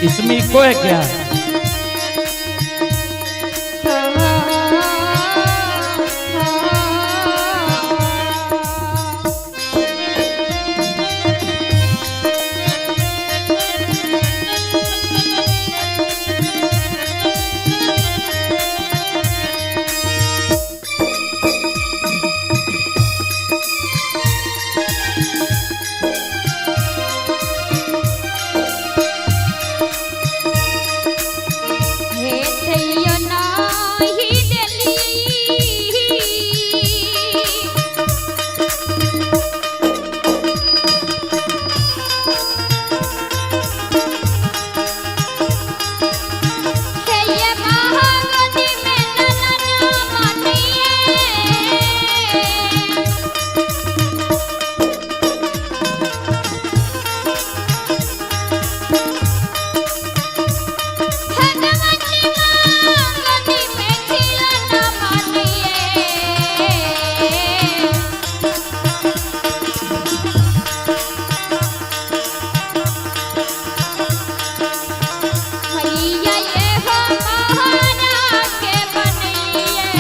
इसमें इको है क्या? हे थैयो नाही देली। हे ये महागदी में ललना माटिए। भगवती माँ गदी में खिलना माटिए। मैया ये हो महारा के बनैये।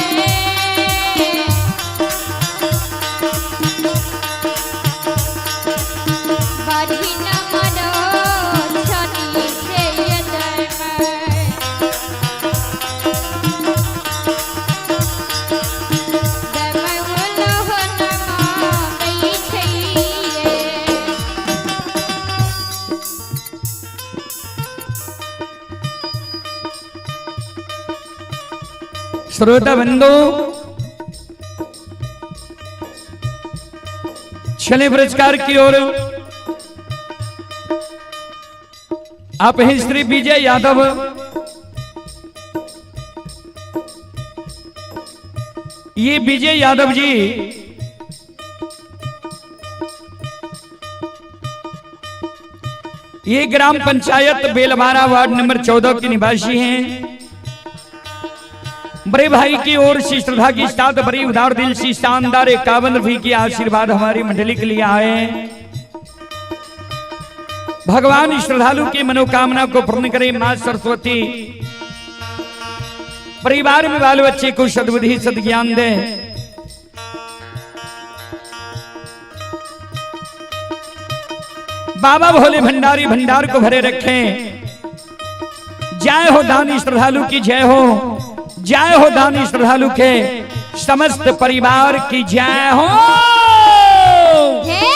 बढ़ी न मरो छनी से ये दरबार। दमवलो हो नमा गई छैये। श्रोता बंधु, छले पुरस्कार की ओर आप हैं श्री विजय यादव। ये विजय यादव जी ये ग्राम पंचायत बेलवारा वार्ड नंबर 14 के निवासी हैं। बड़े भाई की ओर से श्रद्धा की साथ बड़ी उदार दिल से शानदार 51 रुपये की आशीर्वाद हमारी मंडली के लिए आए। भगवान श्रद्धालु की मनोकामना को पूर्ण करे। मां सरस्वती परिवार में बाल बच्चे को सद्बुद्धि सद्ज्ञान दे। बाबा भोले भंडारी भंडार को भरे रखें। जय हो दानी श्रद्धालु की जय हो, जय हो दानी श्रद्धालु के समस्त परिवार की जय हो। हे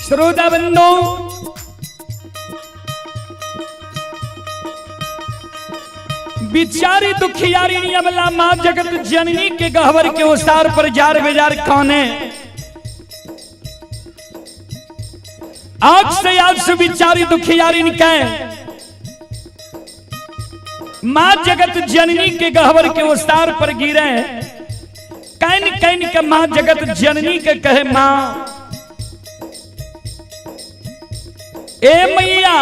श्रोता बंधु, बिचारी दुखियारी अमला मां जगत जननी के गहवर के ओसार पर जार बेजार कौने आज से आज से बिचारी दुखियारी के मां जगत जननी के गहवर के ओसार पर गिरे। Can can के मां जगत जननी के कहे मां ए मैया,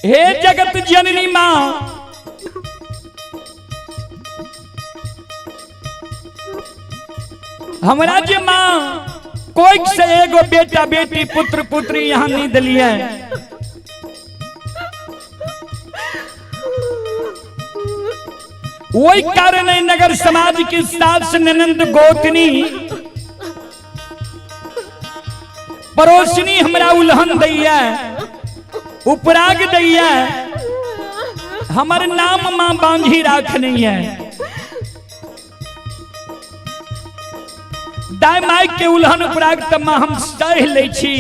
हे जगत जननी माँ, हमरा जे माँ कोई से एगो बेटा बेटी पुत्र पुत्री यहाँ नहीं दिलिए, वही कारण है नगर समाज की सास ननंद गोतनी पड़ोसनी हमरा उल्हन दैया, उपराग दैया, हमर नाम माँ बांझी राखनी है। दाय माय के उल्हन उपराग त माँ हम सह लै छी,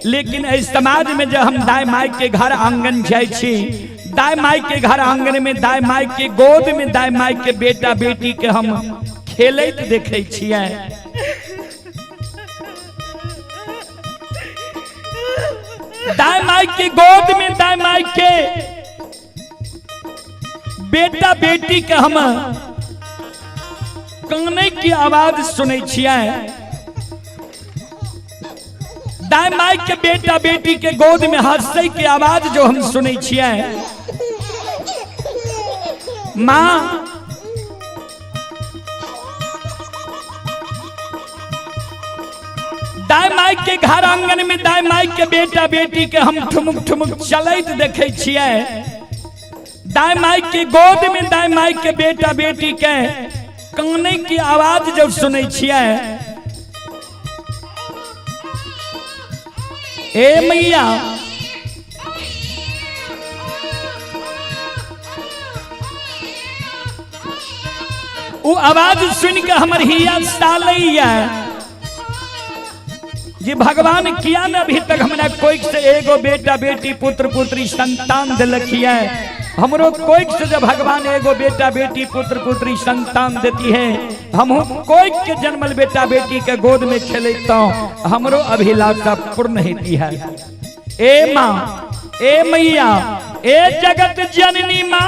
लेकिन एहि समाज में जब हम दाय माय के घर आंगन जाइ छी, दाय माय के घर आंगन में दाय माय के गोद में दाय माय के बेटा बेटी के हम खेलैत देखै छियै। दाय माय के गोद में दाय माय के बेटा बेटी के हम कानै की आवाज सुनै छियै। दाय माय के बेटा बेटी के गोद में हंसै के आवाज जो हम सुनै छियै। माँ दाय माय के घर आंगन में दाय माय के बेटा बेटी के हम ठुमुक ठुमुक चलैत देखै छियै। दाय माय के गोद में दाय माय के बेटा बेटी के कानै की आवाज जब सुनै छियै। ए मैया, वो आवाज सुन के हमर हिया सालैया जी भगवान किया न अभी तक हमरा कोई से एगो बेटा बेटी पुत्र पुत्री संतान दिलखिया। हमरो कोई से जब भगवान एगो बेटा बेटी पुत्र पुत्री संतान देती है, हम कोई के जन्मल बेटा बेटी के गोद में खेलता हमरो अभिलाषा पूर्ण होती है। ए माँ, ए मैया, ए जगत जननी माँ,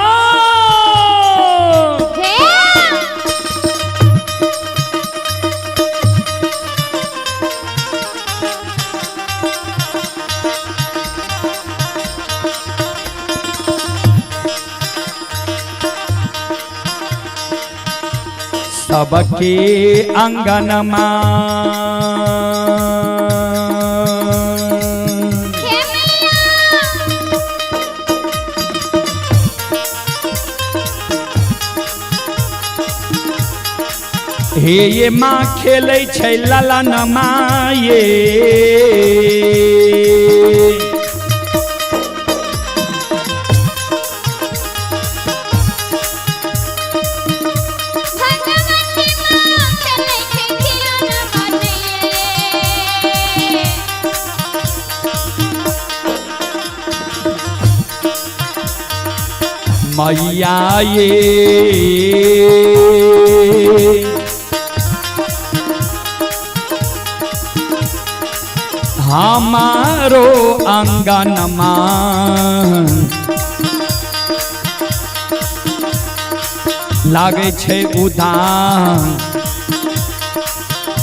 सबके अंगनमा हे ये माँ खेलै छै ललनमा ये, मैया ये हमारो अंगनमा लागे छै उदान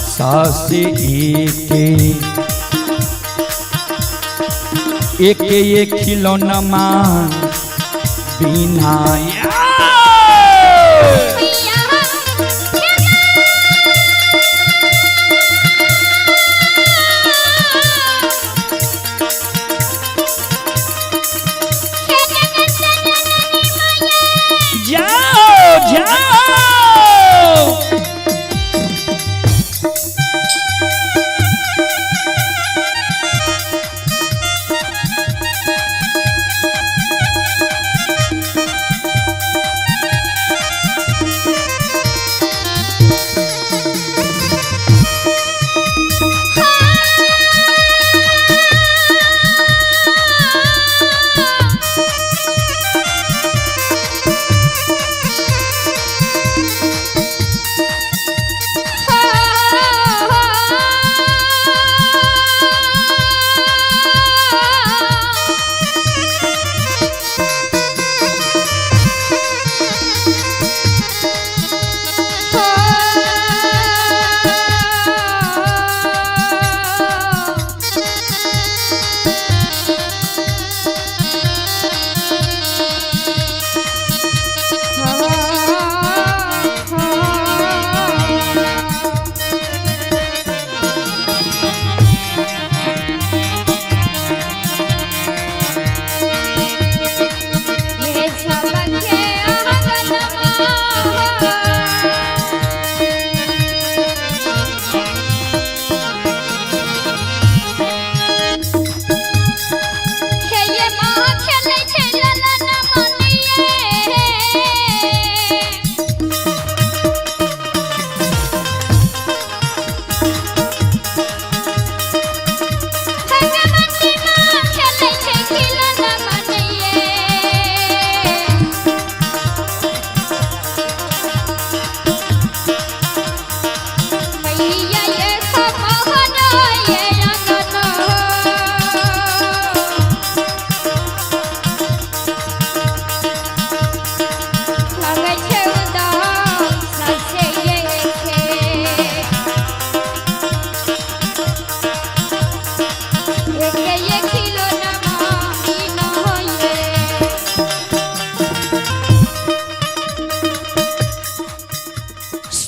सास एके एके एक खिलौनमा बिना। जाओ जाओ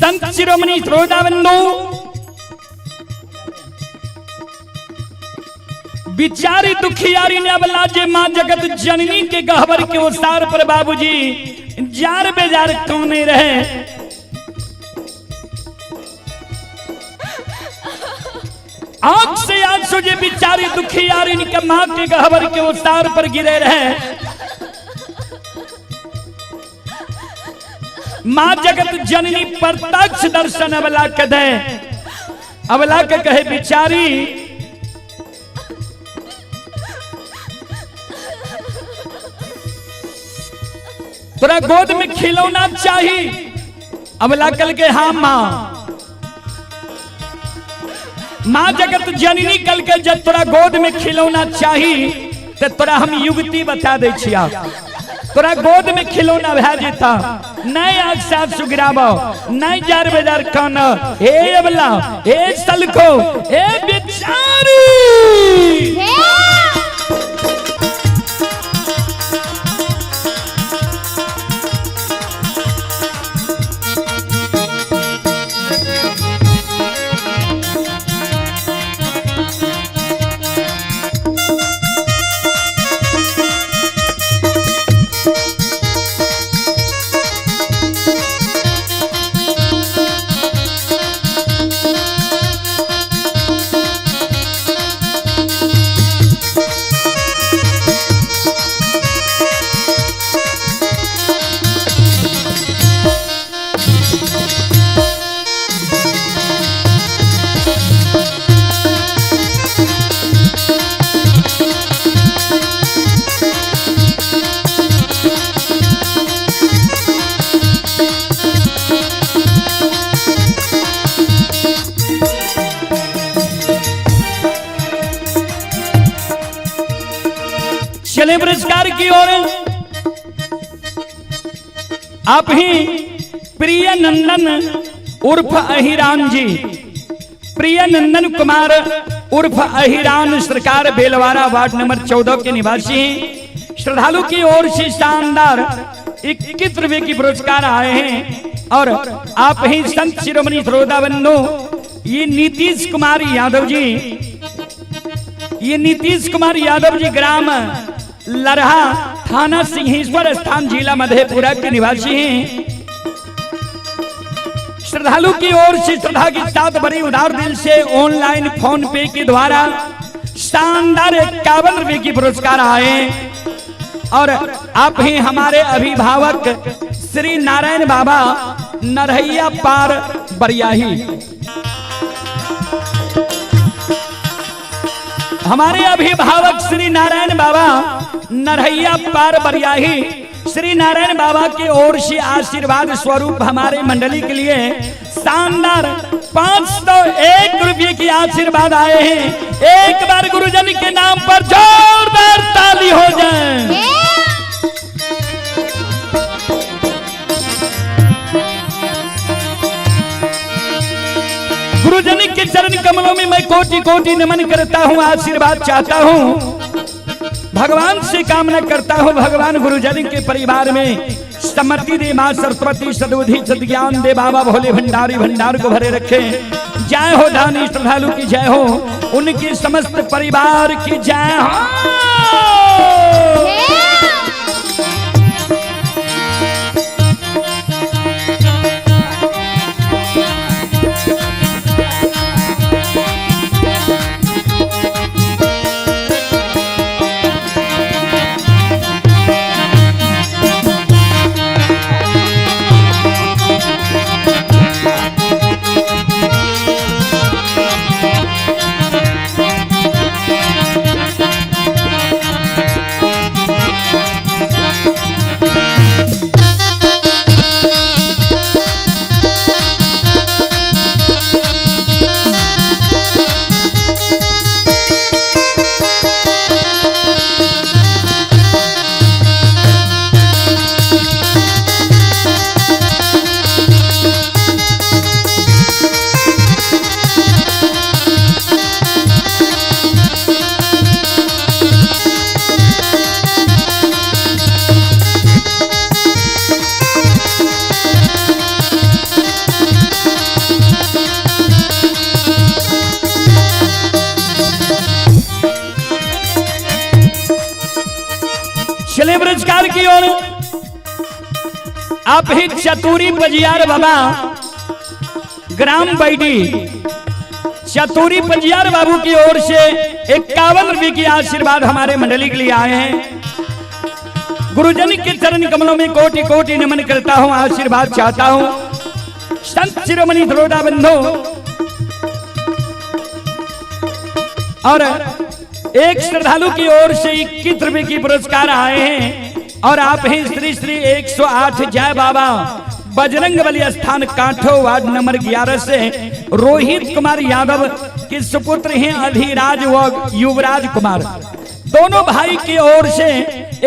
संत शिरोमणि श्रोता बंधु, बिचारी दुखियारी ने अबला जे माँ जगत जननी के गहबर के ओसार पर बाबूजी जार बेजार कौने रहे। आंख से आंसू जे बिचारी दुखियारी के माँ के गहबर के ओसार पर गिरे रहे। माँ जगत जननी प्रत्यक्ष दर्शन अबला के दे, अबला के कहे बिचारी तोरा गोद में खिलौना चाहिए। अबला कल के हाँ माँ। माँ जगत जननी कल के जब तोरा गोद में खिलौना चाहिए तो तोरा हम युक्ति बता दे छिया, तोरा गोद में खिलौना भै जेता, नहीं आग साथ सुगिराबो, नहीं जार बेजार कान। हे अबला, हे सलको, हे बिचारी। चले पुरस्कार की ओर। आप ही प्रिय नंदन उर्फ अहिरान जी, प्रिय नंदन कुमार उर्फ अहिरान सरकार बेलवारा वार्ड नंबर 14 के निवासी हैं। श्रद्धालु की ओर से शानदार 21 रुपए की पुरस्कार आए हैं। और आप ही संत शिरोमणि श्रोता बंधु, ये नीतीश कुमार यादव जी, ये नीतीश कुमार यादव जी ग्राम लरहा थाना सिंहेश्वर स्थान जिला मधेपुरा के निवासी हैं। श्रद्धालु की ओर से श्रद्धा के साथ बड़ी उदार दिल से ऑनलाइन फोन पे के द्वारा शानदार 51 रुपए की पुरस्कार आए। और आप ही हमारे अभिभावक श्री नारायण बाबा नरहैया पार बरियाही, हमारे अभिभावक श्री नारायण बाबा नरहैया पार बरियाही, श्री नारायण बाबा की ओर से आशीर्वाद स्वरूप हमारे मंडली के लिए शानदार 501 रुपये की आशीर्वाद आए हैं। एक बार गुरुजन के नाम पर जोरदार ताली हो जाए। गुरुजन के चरण कमलों में मैं कोटि कोटि नमन करता हूँ, आशीर्वाद चाहता हूँ, भगवान से कामना करता हूँ, भगवान गुरुजन के परिवार में समृद्धि दे, माँ सरस्वती सदबुद्धि सदज्ञान दे, बाबा भोले भंडारी भंडार को भरे रखे। जय हो दानी श्रद्धालु की जय हो, उनके समस्त परिवार की जय हो। आप ही चतुरी बजियार बाबा ग्राम बैडी चतुरी पंजियार बाबू की ओर से 51 रुपए की आशीर्वाद हमारे मंडली के लिए आए हैं। गुरुजन के चरण कमलों में कोटि कोटि नमन करता हूं, आशीर्वाद चाहता हूं। संत शिरोमणि द्रोड़ा बंधु और एक श्रद्धालु की ओर से 21 रुपए की पुरस्कार आए हैं। और आप हैं श्री श्री 108 जय बाबा बजरंग बली स्थान कांठो वार्ड नंबर 11 से रोहित कुमार यादव के सुपुत्र हैं अधिराज व युवराज कुमार, दोनों भाई की ओर से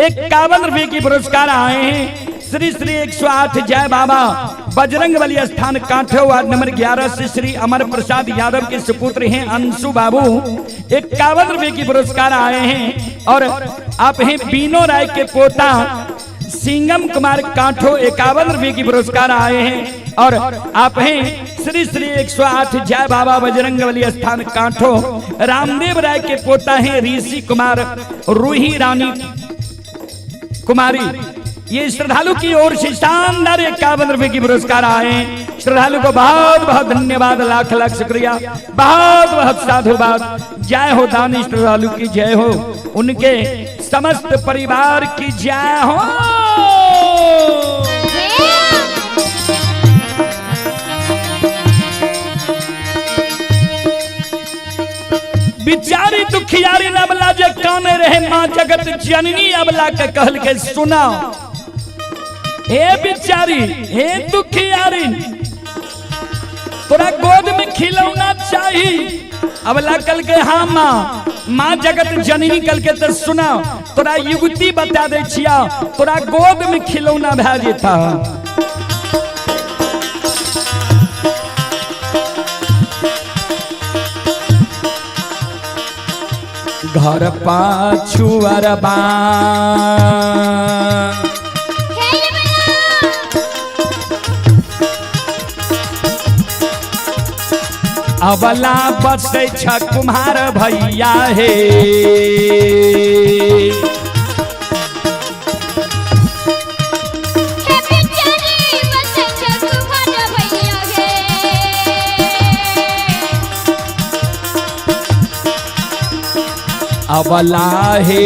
51 रुपए की पुरस्कार आए हैं। श्री श्री 108 जय बाबा बजरंग बली स्थान कांठो वार्ड नंबर 11 से श्री अमर प्रसाद यादव के सुपुत्र हैं अंशु बाबू, 51 रुपए की पुरस्कार आए हैं। और आप हैं बीनो राय के पोता सिंगम कुमार कांठो, 51 रुपए की पुरस्कार आए हैं। और आप हैं श्री श्री 108 जय बाबा बजरंग बली स्थान कांठो रामदेव राय के पोता हैं ऋषि कुमार रूही रानी कुमारी, ये श्रद्धालु की ओर से शानदार 51 रुपए की पुरस्कार आए हैं। श्रद्धालु को बहुत बहुत धन्यवाद, लाख लाख शुक्रिया, बहुत बहुत साधुवाद। जय हो दानी श्रद्धालु की जय हो, उनके समस्त परिवार की जय हो। बिचारी दुखियारी अबला जे काने रहे माँ जगत जननी अबला के कहल के सुना, हे बिचारी हे दुखियारी तोरा गोद में खिलौना चाहिए। अबला कल के हाँ माँ, माँ जगत जननी कल के तो सुना तोरा युवती बता दे छिया तोरा गोद में खिलौना भए जेता। घर पाछू अरबा अबला बसै छ कुम्हार भैया हे, अबला हे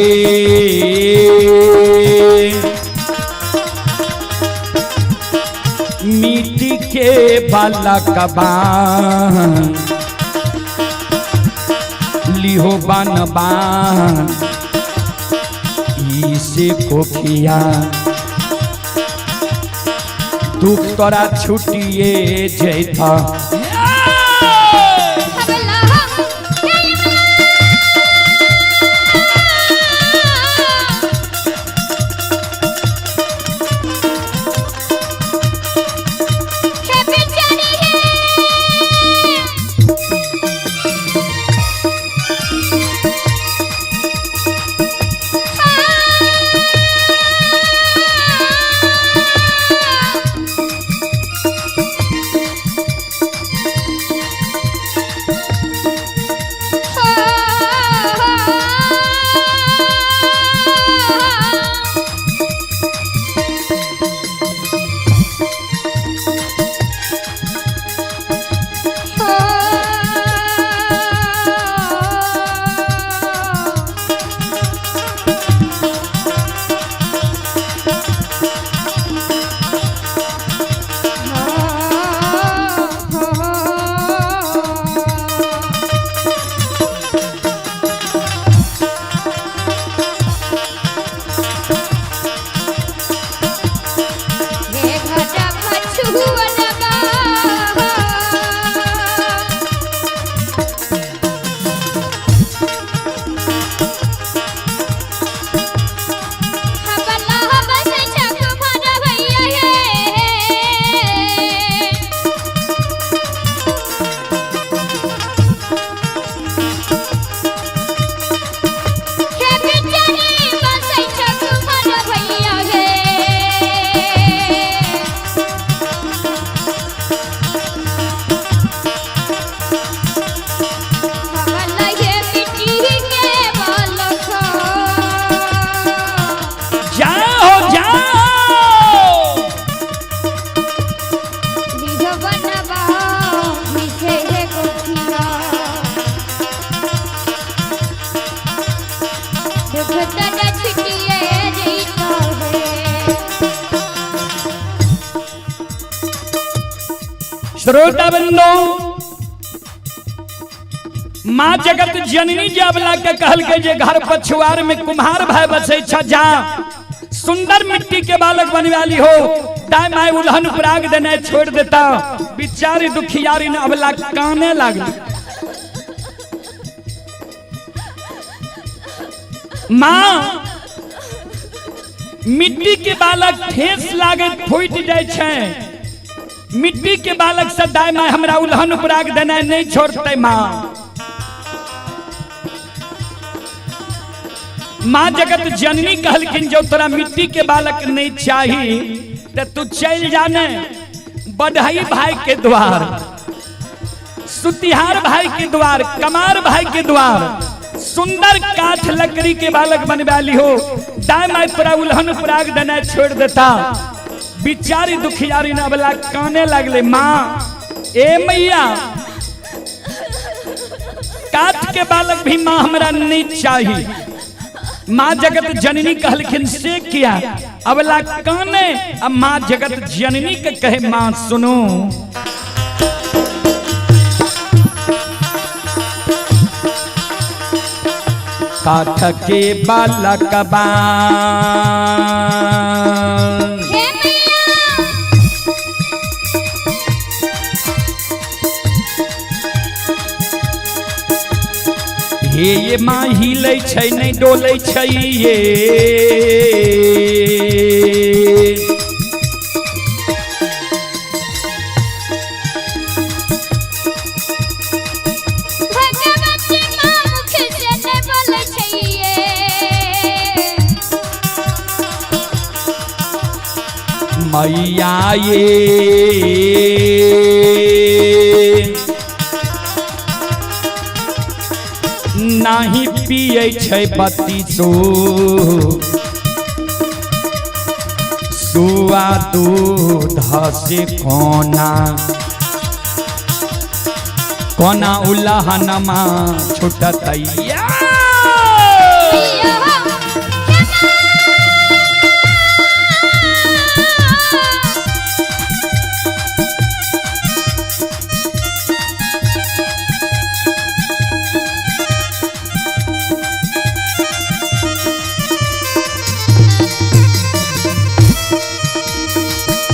मिट्टी के बालकबा लिहो बनबा इसे कोखिया दुख तोरा छुटिए जैता। श्रोता बंधु, माँ जगत जननी जे अबला के कहल के जे घर पछुआर में कुम्हार भाई बसे छ, जा सुंदर मिट्टी के बालक बनवाली हो। दाई माई उल्हन उपराग देने छोड़ देता। बिचारी दुखियारी ने अबला काने लागली। माँ, मिट्टी के बालक ठेस लागे फूट जाए छै। मिट्टी के बालक से दाई माई हमरा उल्हन उपराग देना नहीं छोड़ते। माँ, माँ जगत जननी कहलखिन जो तोरा मिट्टी के बालक नहीं चाही तो तू चल जाने बढ़ई भाई के द्वार, सुतिहार भाई के द्वार, कमार भाई के द्वार, सुंदर काठ लकड़ी के बालक बनवाली हो। दाई माई तोरा उल्हन उपराग देना छोड़ देता। बिचारी दुखियारी न अबला काने लगले। माँ, ए मैया, काठ के बालक भी माँ हमरा नहीं चाही। माँ जगत जननी कहलखिन से किया? अबला काने। अब माँ जगत जननी के कहे, माँ सुनो, काठ के बालक बा हे मैया। हे ये माँ, हिलै छै नहि डोलै छै ये। भगवती माँ मुख से नहि बोलै छैये। मैया ये, नाही पियै छै बत्तीसो सुआ दूध से, कोना कोना उल्लहनमा छुटतैया। मैया हो, हे माँ।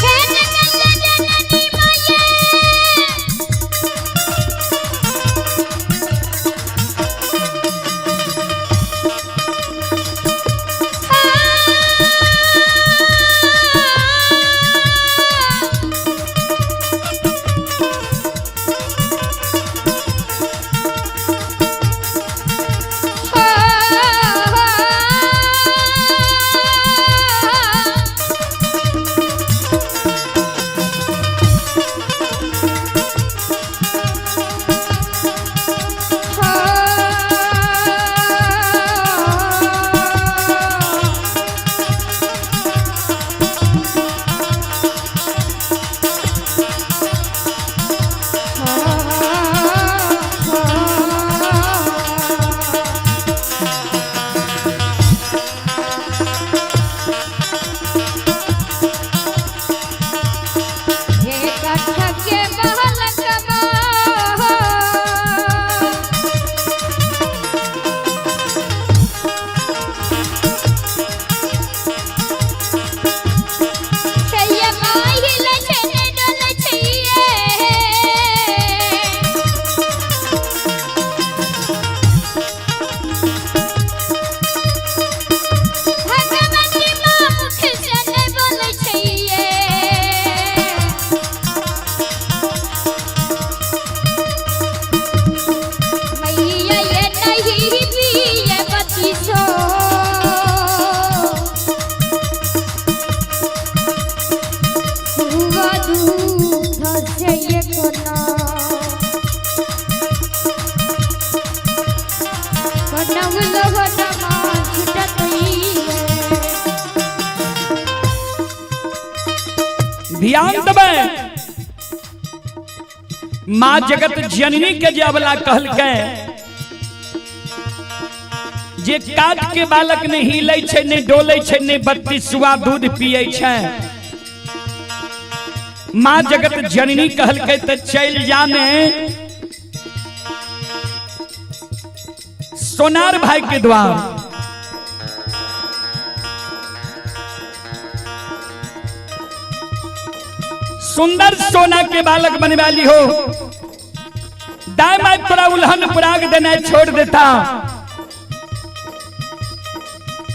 हे जगत जननी मैया। हे काठ के बालकबा। छैया माही लछे डोल छैये। भगवती माँ मुख से नहि बोलै छैये। मैया ये नहीं पिए बत्तीसो सुआ दूध से ये कोना कोना उलहनमा छुटतैये। ध्यान देबै, माँ जगत जननी के जे अबला कहलकै जे काट के बालक नहि हिलै छै, नहि डोलै छै, नहि बत्तीसुआ दूध पियै छै। माँ जगत जननी कहलकै त चल जाने सोनार भाई के द्वार। सुंदर सोना के बालक बनवाली हो, दाई माई तोरा उल्हन पुराग देना छोड़ देता।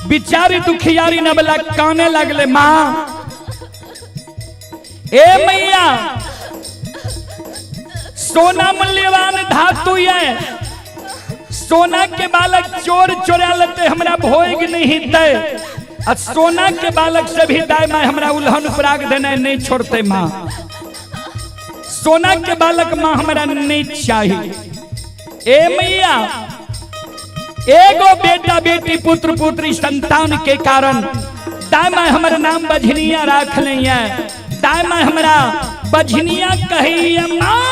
बिचारी दुखियारी नबला काने लगले, माँ ए मैया सोना मूल्यवान धातु है, सोना के बालक चोर चोरा लेते हमरा भोग नहीं दे, आ सोना के बालक से भी दाई माँ हमरा उल्हन उपराग देना नहीं छोड़ते माँ, सोना के बालक माँ हमरा नहीं चाहिए। ए मैया एगो बेटा बेटी पुत्र पुत्री संतान के कारण दाई माँ हमर नाम बझनिया राख लिया, दाई माँ हमरा बझनिया कही माँ।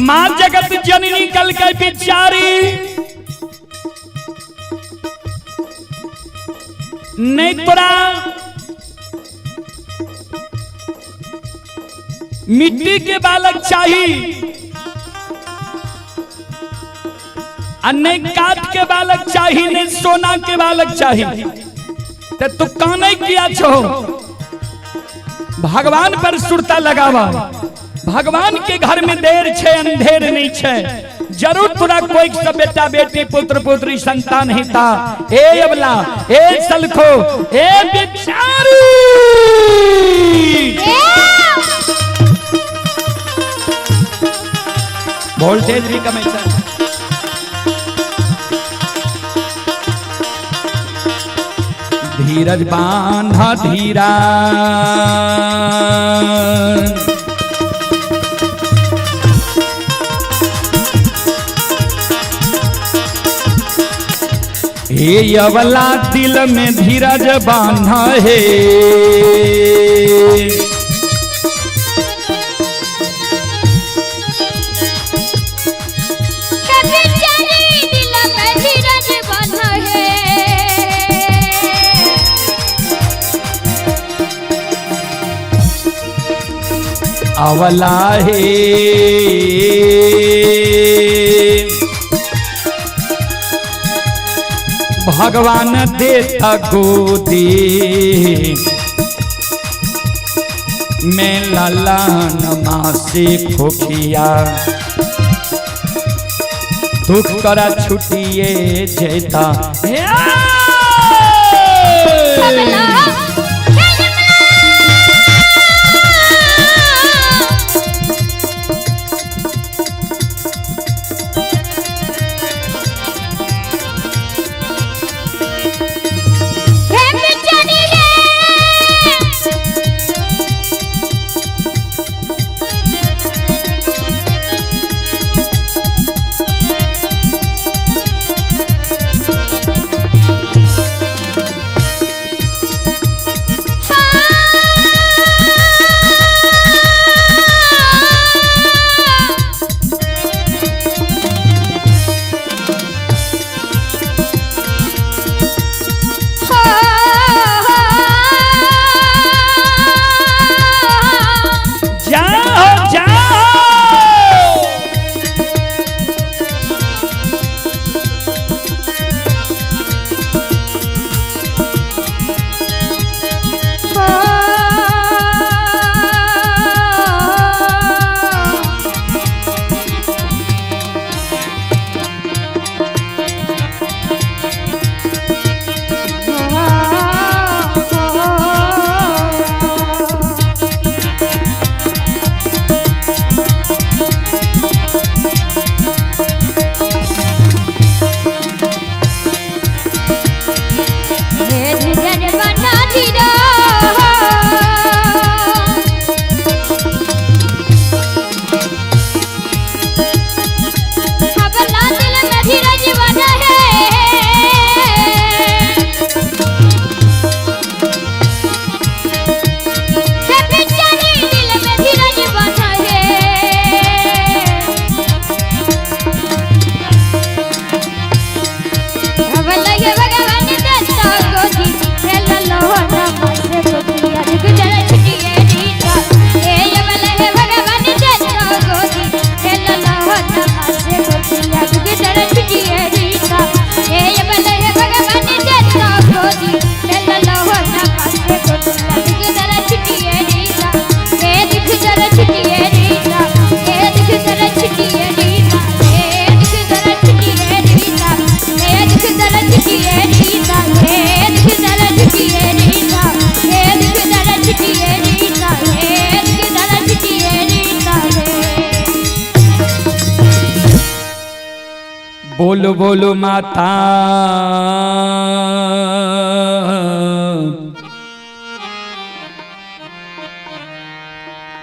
माँ जगत जननी कल के बिचारी नहीं तोरा मिट्टी के बालक चाहिए आ नहीं काट के बालक चाहिए, नहीं सोना के बालक चाहिए, तो तू काने किया छो? भगवान पर सुरता लगावा, भगवान के घर में देर छे अंधेर नहीं छे, जरूर तोरा कोई सब बेटा बेटी पुत्र पुत्री संतान हिता। ए अबला ए सलखो ए बिचारी वोल्टेज भी कम है। धीरज बांधा धीरा हे अवला दिल में धीरज बांधा है, दिल में धीरज बांधा है। अवला है भगवान देता गोदी में ललन माँ से खोखिया, दुख करा छुटिए जेता। बोलो बोलो माता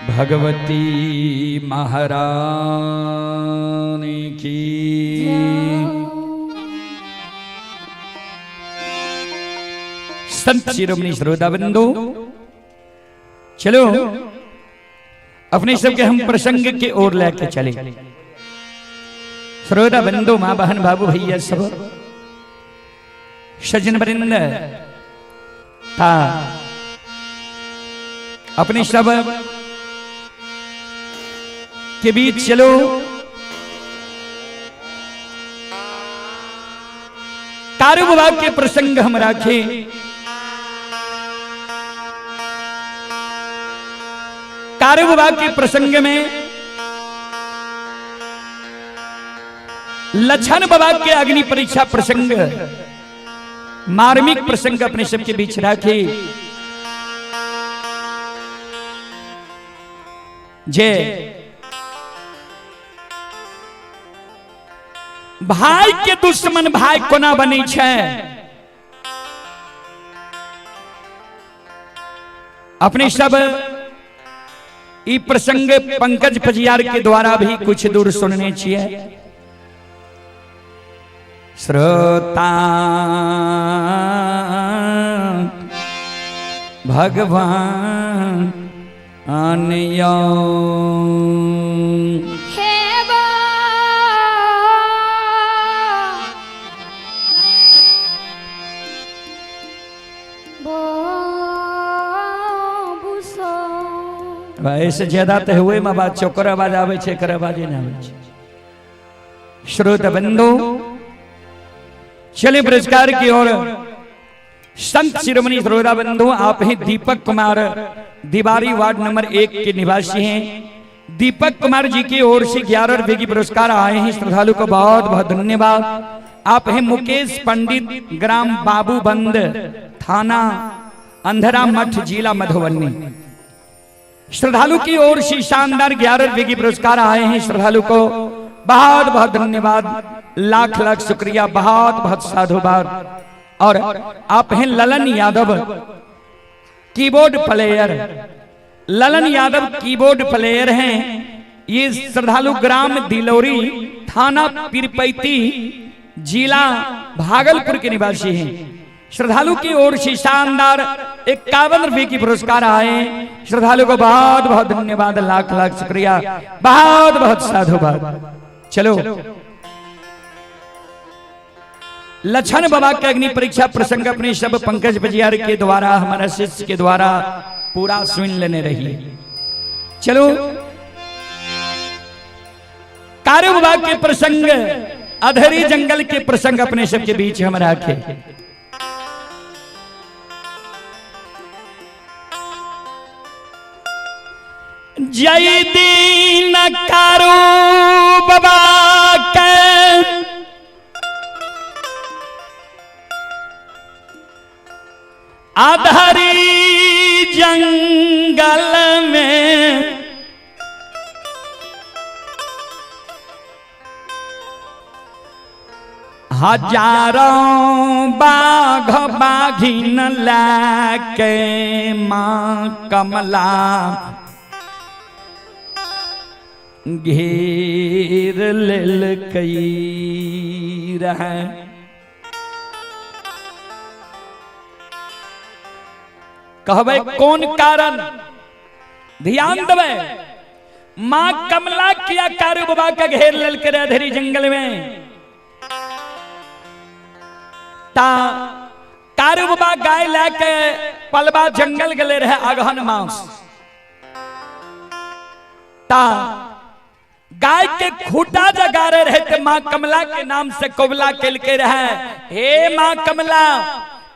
भगवती महारानी की। संत शिरोमणि श्रोता बंधु, चलो अपने सबके हम प्रसंग के ओर लेके चले। श्रोता बंधु, माँ बहन बाबू भैया सब सजन वृंद था, अपने सब के बीच चलो कारू बाबा के प्रसंग हम राखे। कारू बाबा के प्रसंग में लछन बाबा के अग्नि परीक्षा प्रसंग, मार्मिक प्रसंग अपने सबके बीच राखे। जे भाई के दुश्मन भाई कोना बनै छै, अपने सब ई प्रसंग पंकज पजियार के द्वारा भी कुछ दूर सुनने छियै। श्रोता भगवान आनयो हे बा बाबू सो। ऐसे ज्यादा तो हुए में बात चौकर आवाज आवे छे, एकर आवाज नहीं आवे छे। श्रोत बंधु, चले पुरस्कार की ओर। संत शिरोमणि श्रोता बंधु, आप हैं दीपक कुमार दिवारी वार्ड नंबर 1 के निवासी हैं। दीपक कुमार जी की ओर से 11 रुपए की पुरस्कार आए हैं, श्रद्धालु को बहुत बहुत धन्यवाद। आप हैं मुकेश पंडित, ग्राम बाबूबंद, थाना अंधरा मठ, जिला मधुबनी। श्रद्धालु की ओर से शानदार 11 रुपए की पुरस्कार आए हैं, श्रद्धालु को बहुत बहुत धन्यवाद, लाख लाख शुक्रिया, बहुत बहुत साधुवाद। और आप हैं Lalan Yadav keyboard player, Lalan Yadav keyboard player हैं। ये श्रद्धालु ग्राम दिलौरी, थाना पीरपैती, जिला भागलपुर के निवासी हैं। श्रद्धालु की ओर से शानदार 51 रुपए की पुरस्कार आए, श्रद्धालु को बहुत बहुत धन्यवाद, लाख लाख शुक्रिया, बहुत बहुत साधुवाद। चलो लछन बाबा के अग्नि परीक्षा प्रसंग अपने सब पंकज बजियार के द्वारा, हमारा शिष्य के द्वारा पूरा सुन लेने रही। चलो कारू बाबा के प्रसंग, अधरी जंगल के प्रसंग अपने सबके बीच हम रखे। जय दीन कारू बाबा के आधारी जंगल में हजारों बाघ बाघिन लाके माँ कमला घेर लेलकई रहे। कहबै कौन कारण, ध्यान देबै, माँ कमला किया कारू बाबा के घेर लेलकै रहे अधेरी जंगल में। ता कारू बाबा गाय लेके पलवा जंगल गेले रहे अगहन मास। ता गाय के खूटा जगा रहे ते माँ कमला के नाम से कबला केलके रहे, हे माँ कमला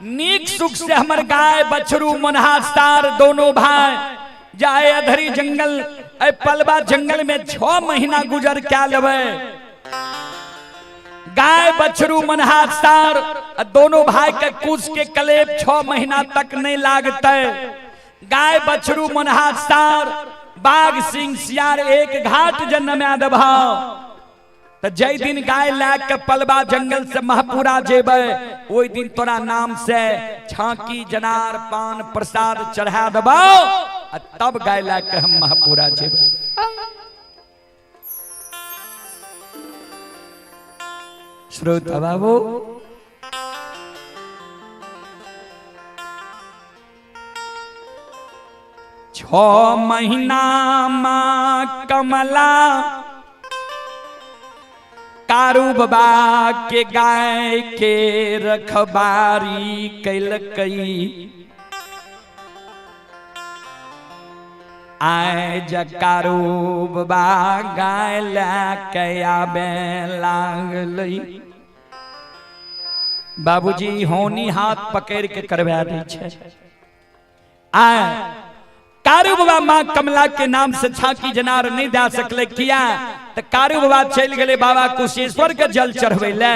नीक सुख से हमर गाय बछरू मुन्हा सार दोनों भाई जाए अधरी जंगल ए पलवा जंगल में 6 महीना गुजर क्या लेवे। गाय बछरू मुन्हा सार दोनों भाई के कुश के कलेब 6 महीना तक नहीं लागते। गाय बछरू मुन्हा सार बाघ सिंह सियार एक घाट जन्म देबह त तऽ जाहि दिन गाय लए के पलवा जंगल से महपुरा जेबै ओहि दिन तोरा नाम से छाकी जनार पान प्रसाद चढ़ा देबौ आ तब गाय लए के हम महपुरा जेबै। श्रोता बाबू, 6 महीना माँ कमला कारू बाबा के गाय के रखबारी कैलकई। आय जकारू बाबा गाय लए के आबे लागलै। बाबूजी होनी हाथ पकड़ के करवा दै छै। आय कारू बाबा माँ कमला के नाम से छाकी जनार नहीं दे सकले, किया तो कारू बाबा चल गए बाबा कुशेश्वर के जल चढ़वे ले।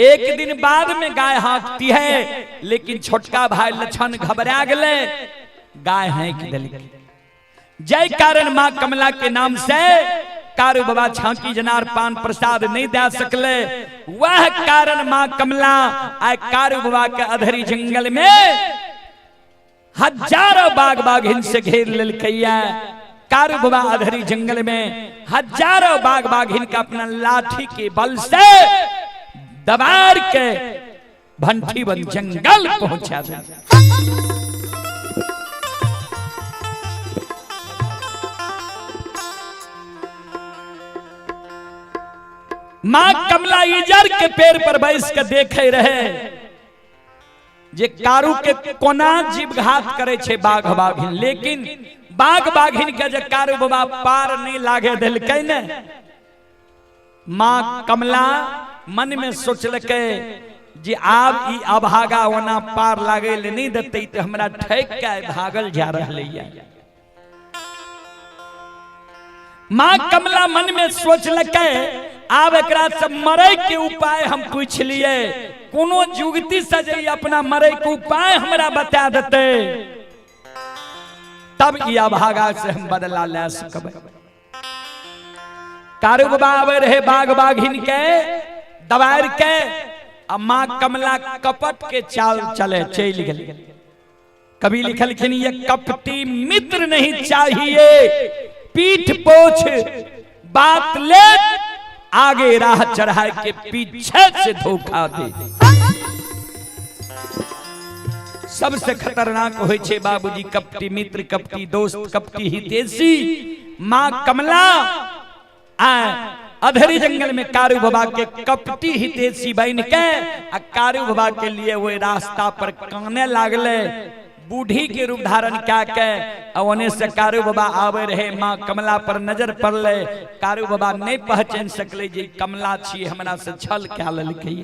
एक दिन बाद में गाय हाँकती है, लेकिन छोटका भाई लक्षण घबरा गए, गाय हाँक दिल। जय कारण माँ कमला के नाम से कारू बाबा छाकी जनार पान प्रसाद नहीं दे सकले। वह कारण माँ कमला आय कारू बाबा के अधरी जंगल में हजारों बाघ बाघिन से घेर लेलकैया। कारू बाबा अधरी जंगल में हजारों बाघ बाघिन का अपना लाठी के बल से दबार के भंठी बन जंगल पहुंचा दे। मां कमला इजर के पेड़ पर बैस के देखे रहे जे कारू के कोना जीव घात करे छे बाघ बाघिन, लेकिन बाघ बाघिन के जे कारू बाबा पार नहीं लागे देलकै ने, मां कमला मन में सोचलकै जे आब ई अभागा ओना पार लागे ले नहीं देतै त हमरा ठैक के भागल जा रहलैया। मां कमला मन में सोचलकै आब एकरा से मरे के उपाय हम पूछ लिए, कोनो जुगती से जे अपना मरे के उपाय हमरा बता देते तब ई अभागा से हम बदला ले सकबै। कारू बाबा आबे रहे बाघ बाघिन के दबार के, आ मां कमला कपट के चाल चले चल गेल। कवि लिखलखिन ये कपटी मित्र नहीं चाहिए, पीठ पोछ बात ले आगे राह चढ़ाए के पीछे से धोखा दे। सबसे खतरनाक होय छे बाबूजी कपटी मित्र, कपटी दोस्त, कपटी हितेशी। मां कमला अधरी जंगल में कारू बाबा के कपटी हितेशी बन के आ कारू बाबा के लिए वो रास्ता पर काने लागले, बूढ़ी के रूप धारण क्या के ओने से कारू बाबा आवे रहे। मां कमला पर नजर पड़ले, कारू बाबा नहीं पहचान सकले जे कमला छी हमरा से छल क्या ललकै।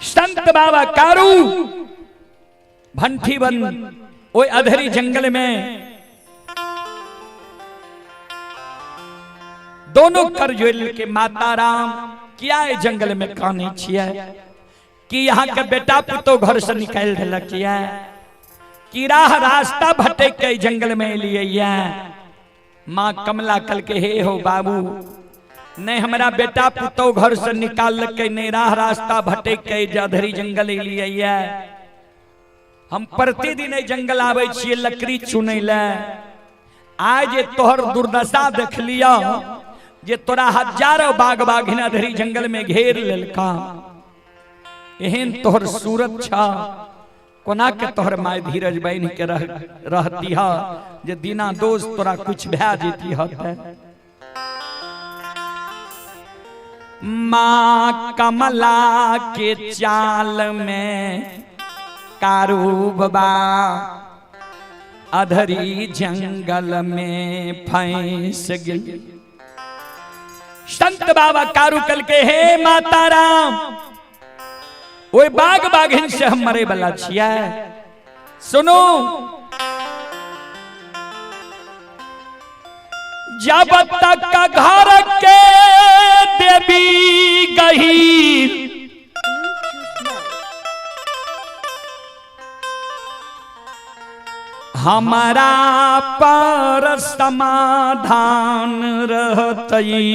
संत बाबा कारू भंठी बन ओए अधरी जंगल में दोनों कर जोड़ के माता राम किया जंगल में काने छियै कि यहाँ के बेटा पुतो घर से निकाल दिलक कि राह रास्ता भटक के जंगल में लिए। माँ कमला कल के हे हो बाबू, नहीं हमारा बेटा पुतो घर से निकाल के नहीं राह रास्ता भटक के अधरी जंगल लिए। हम प्रतिदिन जंगल आबै छियै लकड़ी चुनै ले, आज तोहर दुर्दशा देख लिया जे तोरा हजारों बाघ बाघिन अधरी जंगल में घेर लेलका, एहन तोहर सूरत छा कोना के तोहर my धीरज बन के रहती हा जे दीना दोष तोरा कुछ भै जेती हते। माँ कमला के चाल में कारू बाबा अधरी जंगल में फंस गई। संत बाबा कारू कल के हे माता राम, ओए बाघ बाघिन से हम मरे वाला छियै, सुनो जब तक घर के देवी गहीर हमारा पर समाधान रहतई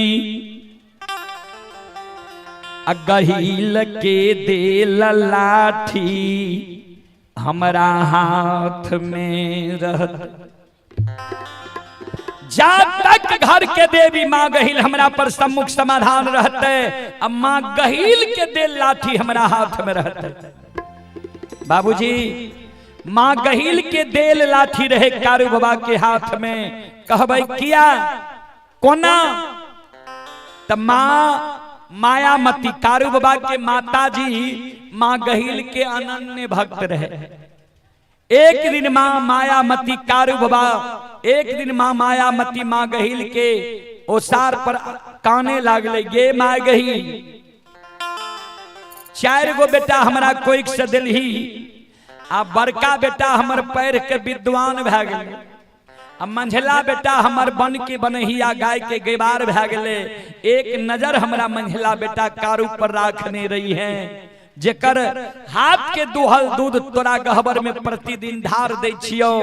आ गहील के देल लाठी हमरा हाथ में रहत। जा तक घर के देवी माँ गहिल हमरा पर सम्मुख समाधान रहते आ माँ गहिल के देल लाठी हमरा हाथ में रहते। बाबूजी माँ गहिल के देल लाठी रहे कारू बाबा के हाथ में। कहबै किया कोना? त माँ मायामती कारू बाबा के माताजी माँ गहिल के अनन्य भक्त रहे। एक दिन माँ मायामती कारू बाबा एक दिन माँ मायामती माँ गहिल के ओसार पर काने लागले, गे माँ गहिल 4 गो बेटा हमरा कोइक से दिलही आ बड़का बेटा हमर पैर के विद्वान भए गेलै आ मंझला बेटा हमर बन के बनहिया गाय के गेबार भए गेलै। एक नजर हमरा मंझला बेटा कारू पर राखने रही है जेकर हाथ के दुहल दूध तोरा गहबर में प्रतिदिन ढार दै छियौ।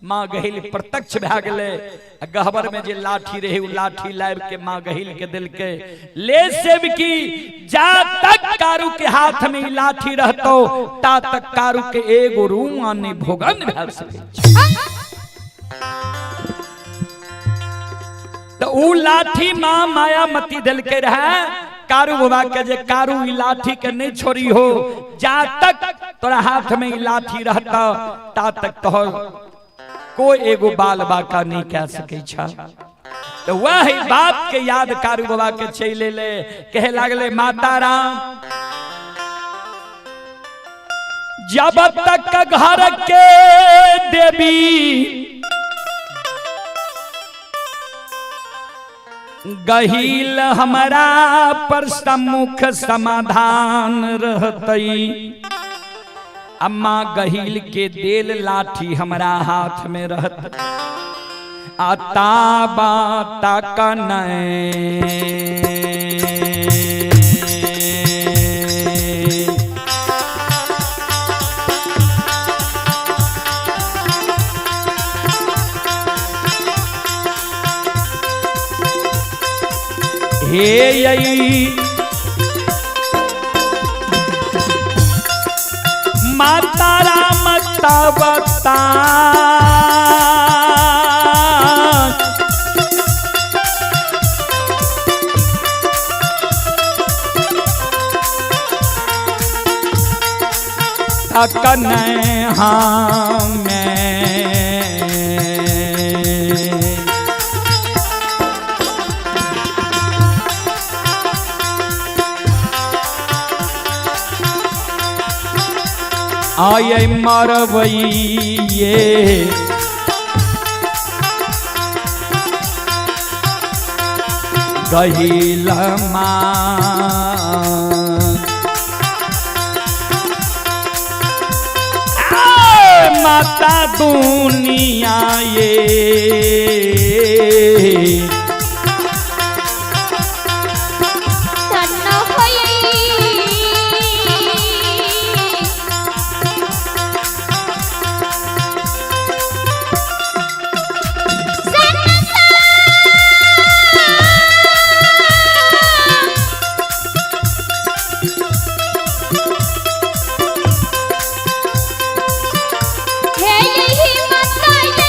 माँ गहिल प्रत्यक्ष भए गेलै आ गहबर में जे लाठी रहे उ लाठी लाबि के माँ गहिल के देलकै, ले सेवकी जा तक कारू के हाथ में ई लाठी रहतौ ता तक कारू के एगो रूआ नहि भोगन भए सकै छै। तो उ लाठी माँ मायामती देलकै रहे कारू बाबा के जे कारू ई लाठी के नहीं छोड़ी हो, जा तक तोरा हाथ में ई लाठी रहता ता तक तोहर कोई एगो बाल बाका नहीं कह सकै छ। तो वही बात के याद कारू बाबा के चले ले कहे लागले माता राम जब तक घर के देवी गहिल हमरा पर सम्मुख समाधान रहतई अम्मा गहिल के देल लाठी हमरा हाथ में रहत आ ताबा तक हे यई माता राम तबता तक हमें आय मरवैये गहिल माता दुनिया ये हे यही माता ये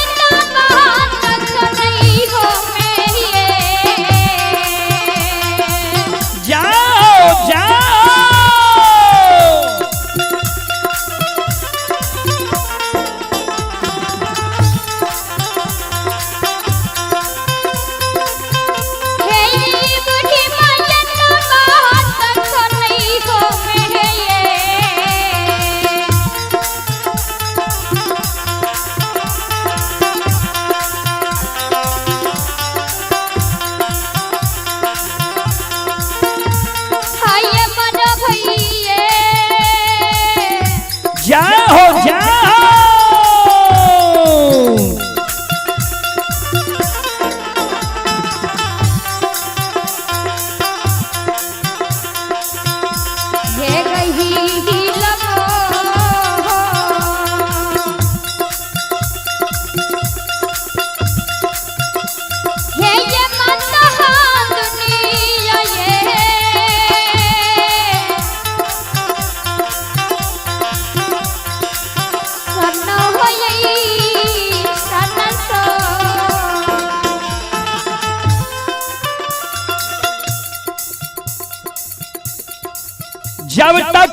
जब तक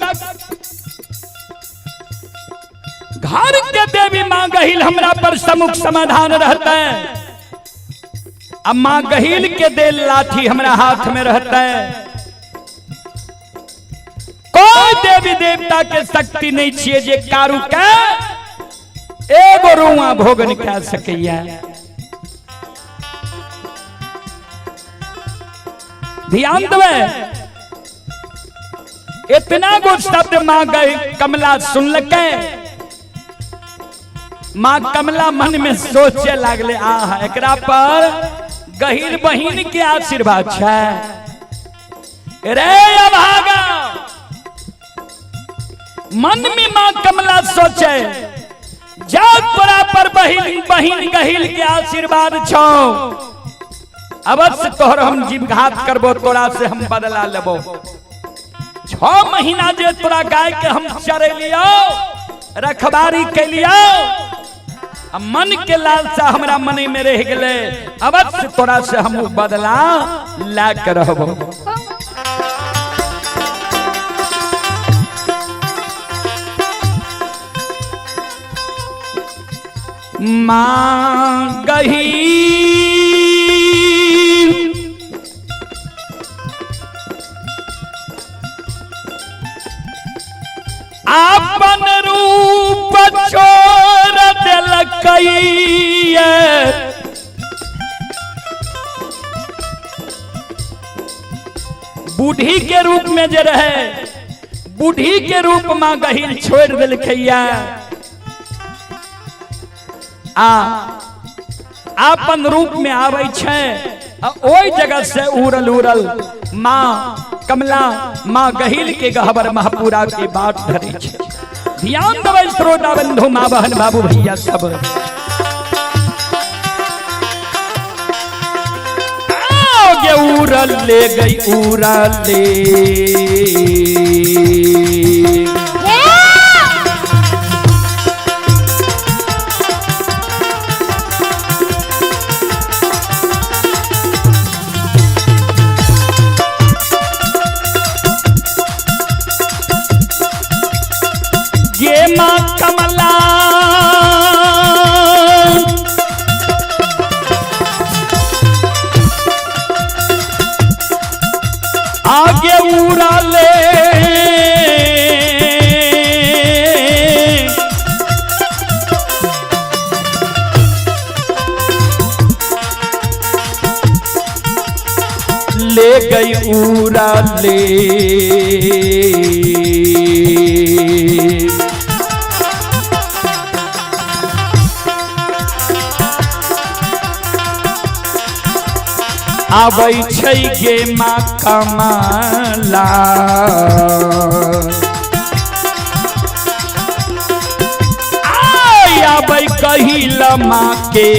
घर के देवी माँ गहिल हमरा पर सम्मुख समाधान रहता है, अब माँ गहिल के देल लाठी हमरा हाथ में रहता है, कोई देवी देवता के शक्ति नहीं छिए जे कारू के एगो रुआ भोगन कह सकैया। ध्यान देवे, इतना गो शब्द माँ गई कमला सुनलकै, माँ कमला मन में सोचे लागले, आह एकरा पर गहिर बहिन के आशीर्वाद छै। रे अभागा, मन में माँ कमला सोचे, जब तोरा पर बहिन बहिन गहिल के आशीर्वाद छौ, अवश्य तोहर हम जीवघात करबो, तोरा से हम बदला लेबो। 6 महीना जे तोरा गाय के हम चरेलियो, रखबारी कैलियो, मन के लालसा हमरा मन में रह गेले, अवश्य तोरा से हम बदला ला के रहबो। माँ गही आपन रूप छोड़ देलकै, बूढ़ी के रूप में जे रहे, बूढ़ी के रूप माँ गहिल छोड़ देलकैया, आ आपन रूप में आबै छै, आ ओहि जगह से उड़ल उड़ल माँ कमला माँ गहिल के गहबर महपूरा के बाट धरे छै। ध्यान देबै श्रोता बंधु माँ बहन बाबू भैया सब। गे उड़ल ले गई उड़ल ले, गे माँ कमला आगे उड़ा ले, ले गई उड़ा ले। आबै छै गे माँ कमला, आय आबै कहिल माँ के,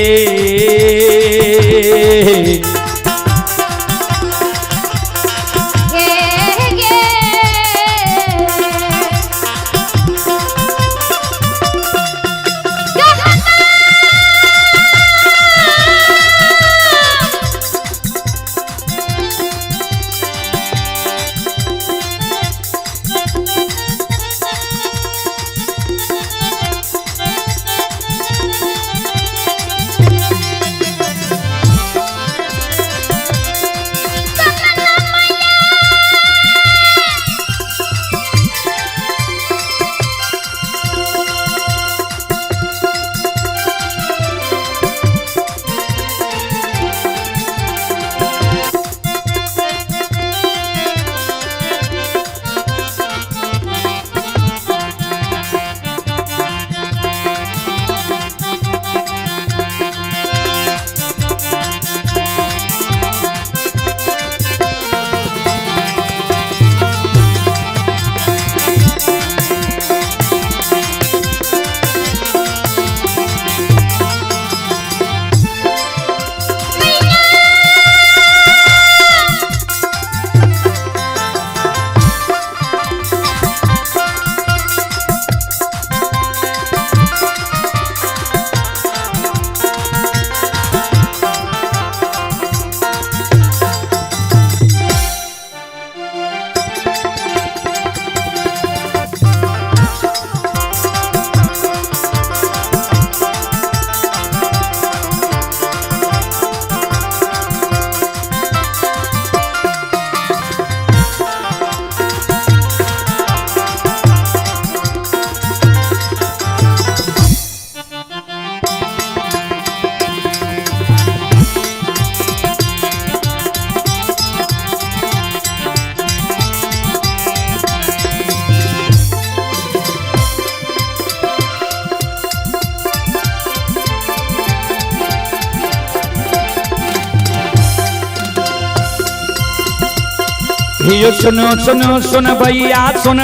हे सुनो सुनो सुन भैया सुन।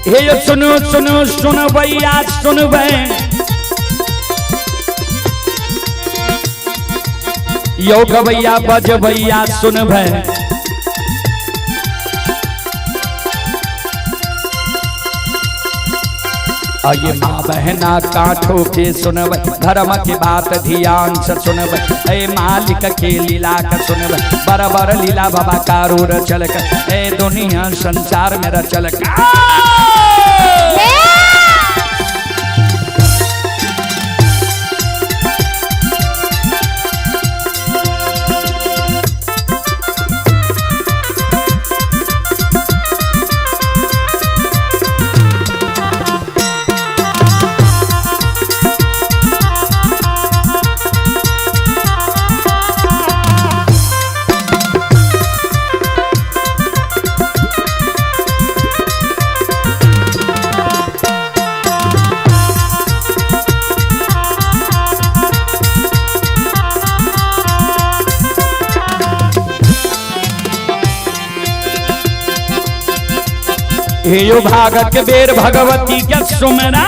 हे सुनो सुनो सुन भैया सुनबै, यो गवैया बजबैया सुनबै। अये माँ बहना काठो के सुनबै, धर्म के बात ध्यान से सुनबै, ए मालिक के लीला के सुनबै, बराबर लीला बाबा कारू रचलक, ए दुनिया संसार में रचलक। हे यो भागत के बेर भगवती के सुमरा।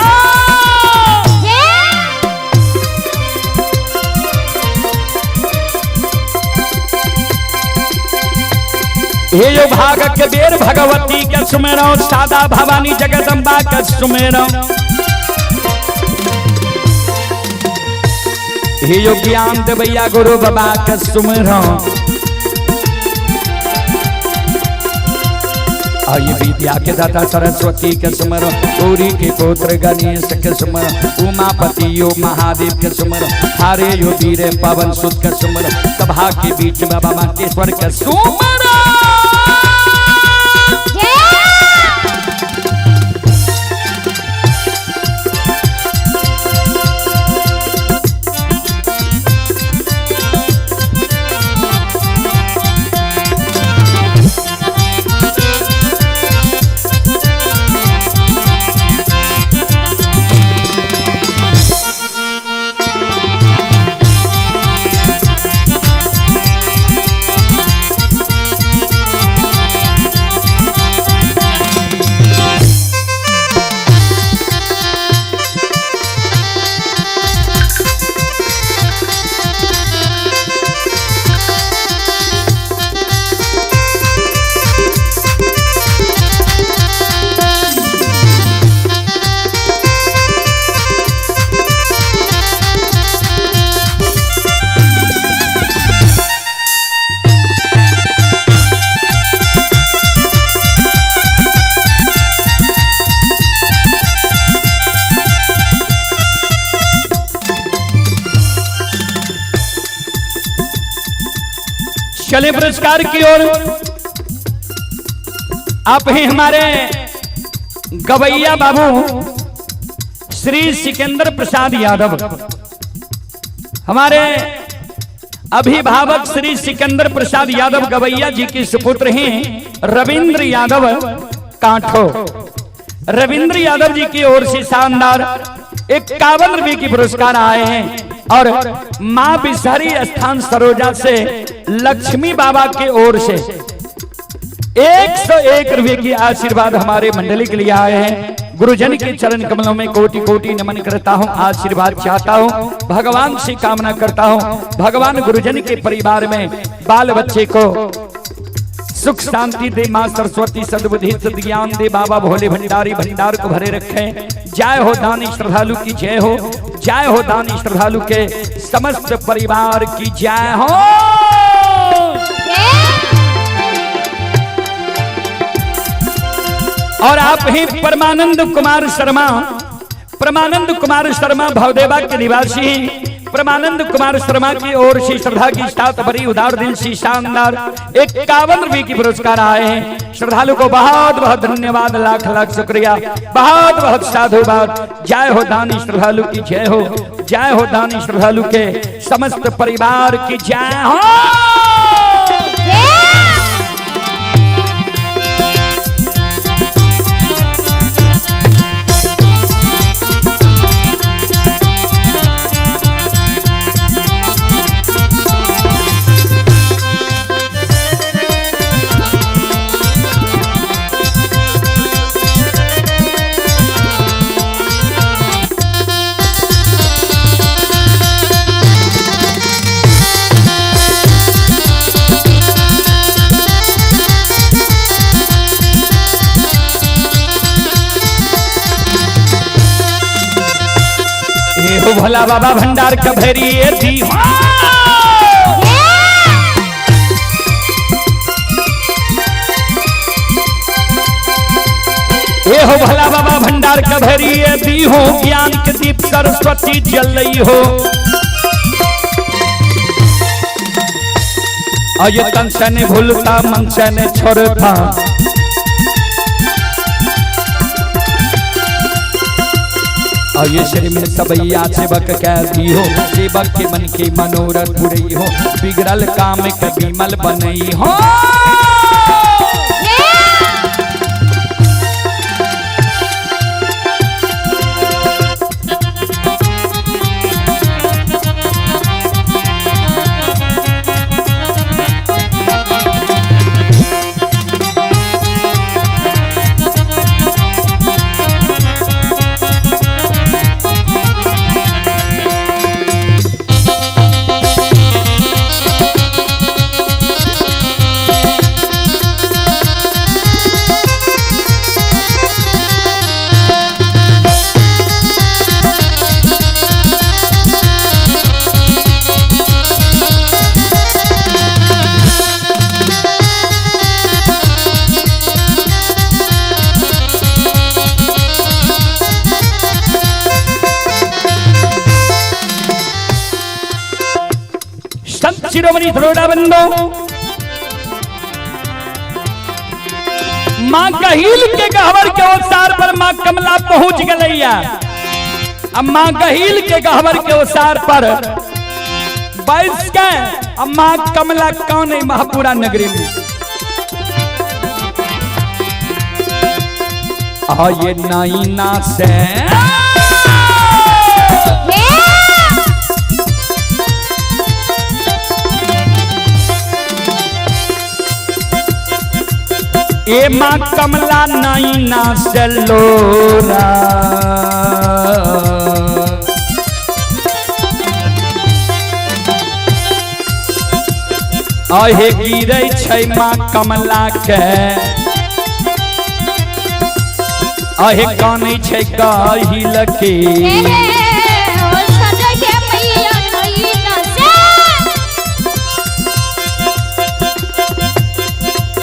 हे यो भागत के बेर भगवती के सुमेरो, सादा भवानी जगदम्बा के सुमेरो। हे यो ज्ञान देवैया गुरु बाबा के सुमेरो। आये विद्या के दाता सरस्वती के सुमरो, गौरी के पुत्र गणेश के सुमरो, उमापति यो महादेव के सुमरो, हरे यो वीर पवन सुत के सुमरो, सभा के बीच बाबा मातेश्वर के सुमरो। चले पुरस्कार की ओर। आप ही हमारे गवैया बाबू श्री सिकंदर प्रसाद यादव, हमारे अभिभावक श्री सिकंदर प्रसाद यादव गवैया जी के सुपुत्र हैं रविंद्र यादव कांठो। रविंद्र यादव जी की ओर से शानदार 51 रुपए की पुरस्कार आए हैं और मां बिसहरी स्थान सरोजा से लक्ष्मी बाबा के ओर से 101 रुपए की आशीर्वाद हमारे मंडली के लिए आए हैं। गुरुजन के चरण कमलों में कोटि कोटि नमन करता हूं, आशीर्वाद चाहता हूं, भगवान से कामना करता हूं, भगवान गुरुजन के परिवार में बाल बच्चे को सुख शांति दे, मां सरस्वती सद्बुद्धि सद्ज्ञान दे, बाबा भोले भंडारी भंडार को भरे रखें। जय हो दानी श्रद्धालु की जय हो, जय हो दानी श्रद्धालु के समस्त परिवार की जय हो। और आप ही परमानंद कुमार शर्मा, परमानंद कुमार शर्मा भवदेवा के निवासी हैं। परमानंद कुमार शर्मा की ओर से श्रद्धा की साथ भरी उदार दिल से शानदार 51 रुपए की पुरस्कार आए हैं। श्रद्धालु को बहुत बहुत धन्यवाद, लाख लाख शुक्रिया, बहुत बहुत साधुवाद। जय हो दानी श्रद्धालु की जय हो, जय हो दानी श्रद्धालु के समस्त परिवार की जय हो। हो भोला बाबा भंडार के भैरी दी हो। ए हो भोला बाबा भंडार के भैरी दी हो, ज्ञान के दीप सरस्वती जलई हो। अय तन से नहीं भूलता मन से नहीं छोड़ता, अय श्री में सबैया सेवक कह दी हो, सेवक के मन के मनोरथ पुरई हो, बिगड़ल काम के विमल बनई हो। संत शिरोमणि थरोड़ा बंदो माँ गहील के गहवर के ओसार पर माँ कमला पहुंच गलैया। अब माँ गहील के गहवर के ओसार पर बैस के अब माँ कमला कौन है महापुरा नगरी में। आ ये नाइना से ए माँ कमला नाइना से लोरा, अहे गिरै छै माँ कमला के, अहे कानै छै कहिल के।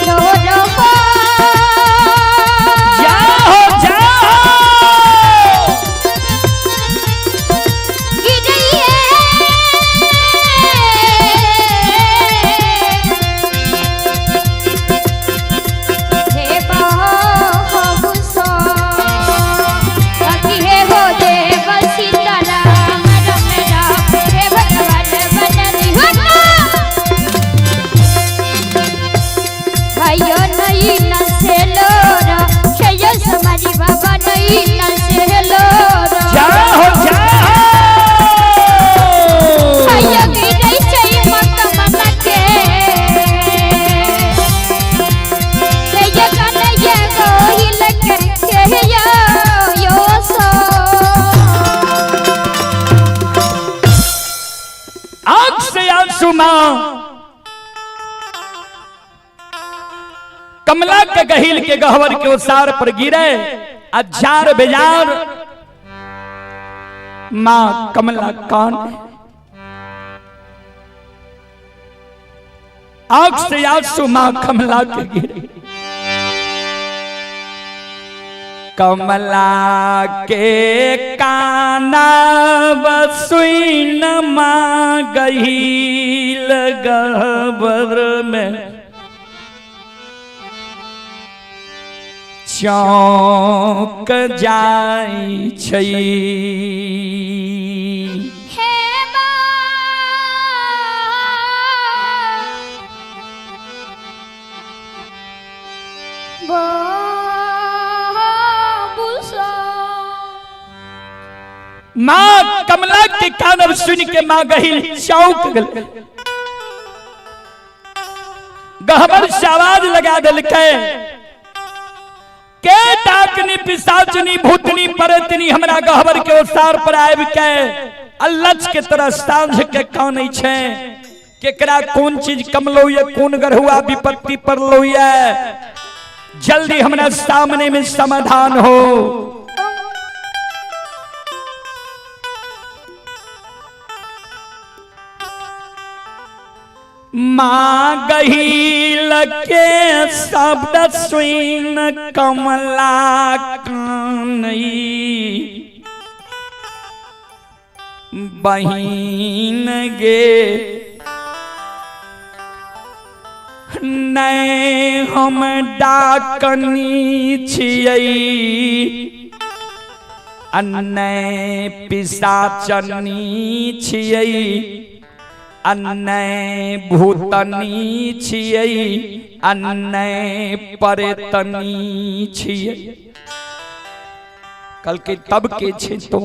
जाओ जाओ जाओ जाओ। आंख से आंसू मां कमला के गहिल के गहवर के ओसार पर गिरे, अजार बेजार मां कमला कान। आंख से आंसू मां कमला के गिरे। कमला के काना बसुइन मां गहील गहबर में चौंक जाई छै। माँ कमला के कानब सुन के माँ गहिल चौंक गल, गहबर से आवाज लगा दिलकै, के डाकनी पिशाचनी भूतनी परतनी हमरा गहबर के ओसार पर आबि के अल्लच के तरह साँझ के कानै छै, केकरा कोन चीज कमलो ये, कोन गढ़ुआ विपत्ति पड़लो ये, जल्दी हमरा सामने में समाधान हो। माँ गहील के शब्द सुन कमला कानई बहिन गे नहीं हम डाकनी छियै आ नहि पिसाचनी छियै आ नहि भूतनी छियै आ नहि परेतनी छियै। कहलकै तब के छै तो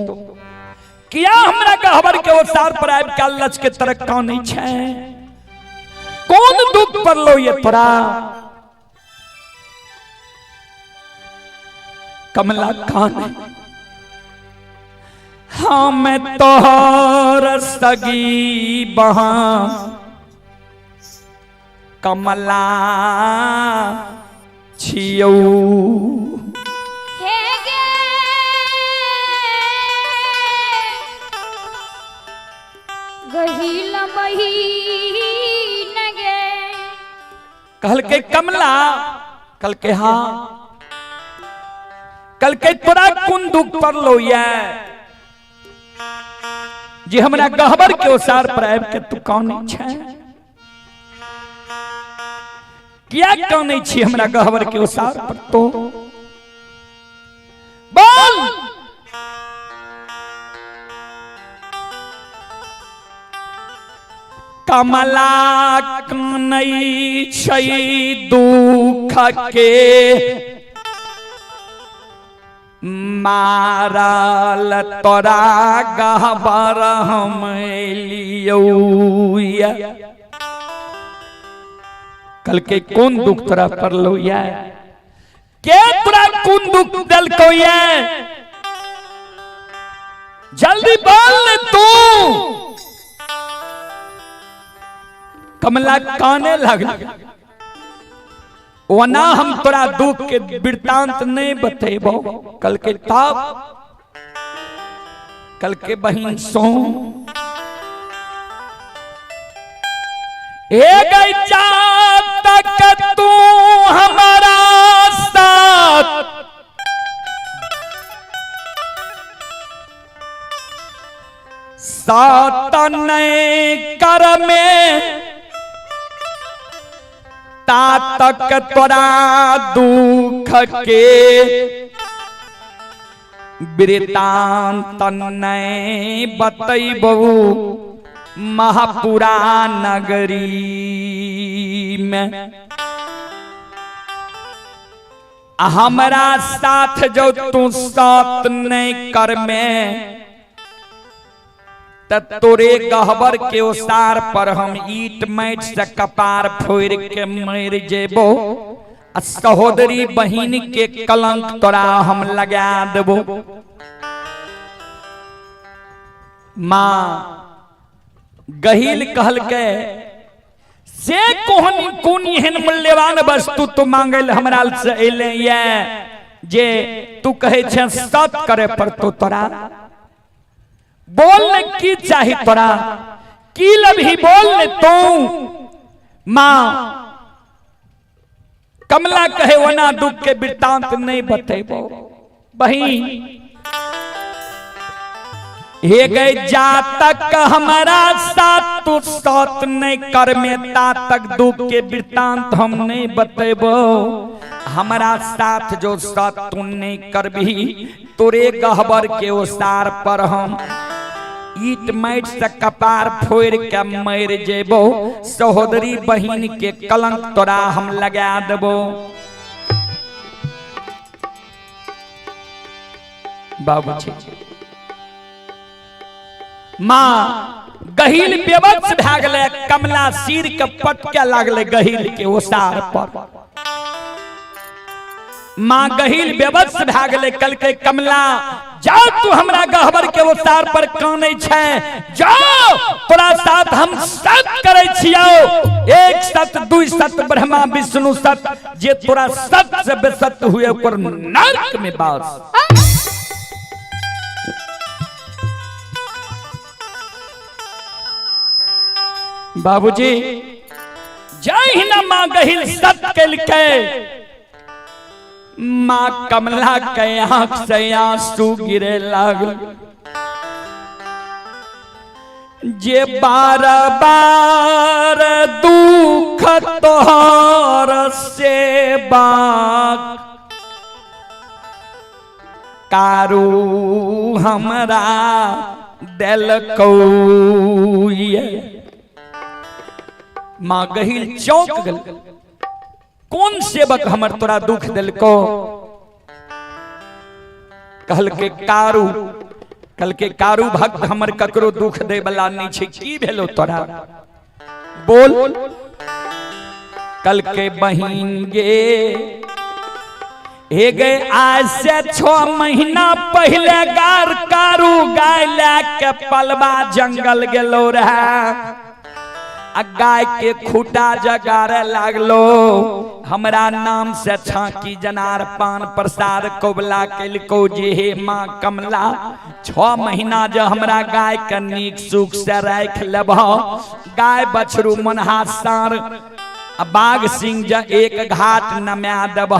किया हमरा गहबर के ओसार पर आबि के अल्लच के तरह कानै छै? कोन दुख पड़लो ये तोरा? कमला कान हम तोहर सगी बहा कमला छियौ। हे गे गहिल बहिन गे। कहलकै कमला, कहलकै हाँ। कहलकै तोरा कोन दुख पड़लो ये जे हमरा गहबर के ओसार पर आबि के तू कानै छै? किया कानै छी हमरा गहबर के ओसार पर तो? बोल। कमला कानै छै दुख के मारल तोरा गहबर हम लियौ। कहलकै कोन दुख तोरा पड़लो ये? के तोरा कोन दुख देलकौ ये? जल्दी बोल ने तू। कमला काने लगल। ओना हम तोरा दुख के वृत्तांत नहीं बतेबो। कल के ताप कल के बहिन सो हे गई तक तू हमारा साथ सात नहीं कर में ता तक तोरा दुख के वृतांत नहीं बतैबू महापुरा नगरी में। हमरा साथ जो तू साथ नहीं कर में त तोरे गहबर के ओसार पर हम ईट माटि से कपार फोड़ के मर जेबो आ सहोदरी बहिन के कलंक तोरा हम लगा देबो। माँ गहील कहलकै से कोहन कोन एहन मूल्यवान वस्तु तू मांगल हमरा से एले ये जे तू कहे छे सत करे पड़तो तोरा? बोल ने की चाही तोरा, की लभी बोल ने तू? माँ कमला कहे ओना दुख के वृत्तांत नहीं बतेबो बहिन। हे गए जा तक हमारा साथ तू सत नहीं कर में ता तक दुख के वृत्तांत हम नहीं बतेबो। हमारा साथ जो सत तू नहीं करबी तोरे गहबर के ओसार पर हम ईट माटि से कपार फोड़ के मर जेबो, सहोदरी बहिन के कलंक तोरा हम लगा देबो। बाबूजी माँ गहील बेबस भए गेलै, कमला सिर के पटके लागलै गहील के ओसार पर। माँ गहील बेबस भए गेलै, कहलकै कमला जाओ तू हमरा गहबर के ओसार पर कानै छै, जाओ तोरा साथ हम सत करै छियौ, एक सत दुई सत ब्रह्मा विष्णु सत, जे तोरा सत से बेसत हुए ओकर नर्क में बास। बाबूजी जहिना माँ गहिल सत केलकै, माँ कमला के आंख से आंसू गिरे लागल। जे बार बार दुख तोहर से बाक कारू हमरा देलकौ। माँ गहिल चौंक गेल, कौन सेवक हमर तोरा दुख देलको? कहलके कारू। कहलके कारू भक्त हमर ककरो दुख दे वाला नहीं छै, की भेलो तोरा बोल? कल के बहिन गे, हे गे आज से 6 महीना पहले गार कारू गाय ला के पलवा जंगल गेलो रहे, आ गाय के खूटा जगारे लागलो, हमरा नाम से छाकी जनार पान प्रसाद कबला केलको जे हे माँ कमला, 6 महीना जो हमरा गाय के नीक सुख से राख लेब, गाय बछरू मनहा सार आ बाघ सिंह ज एक घाट नमा देब,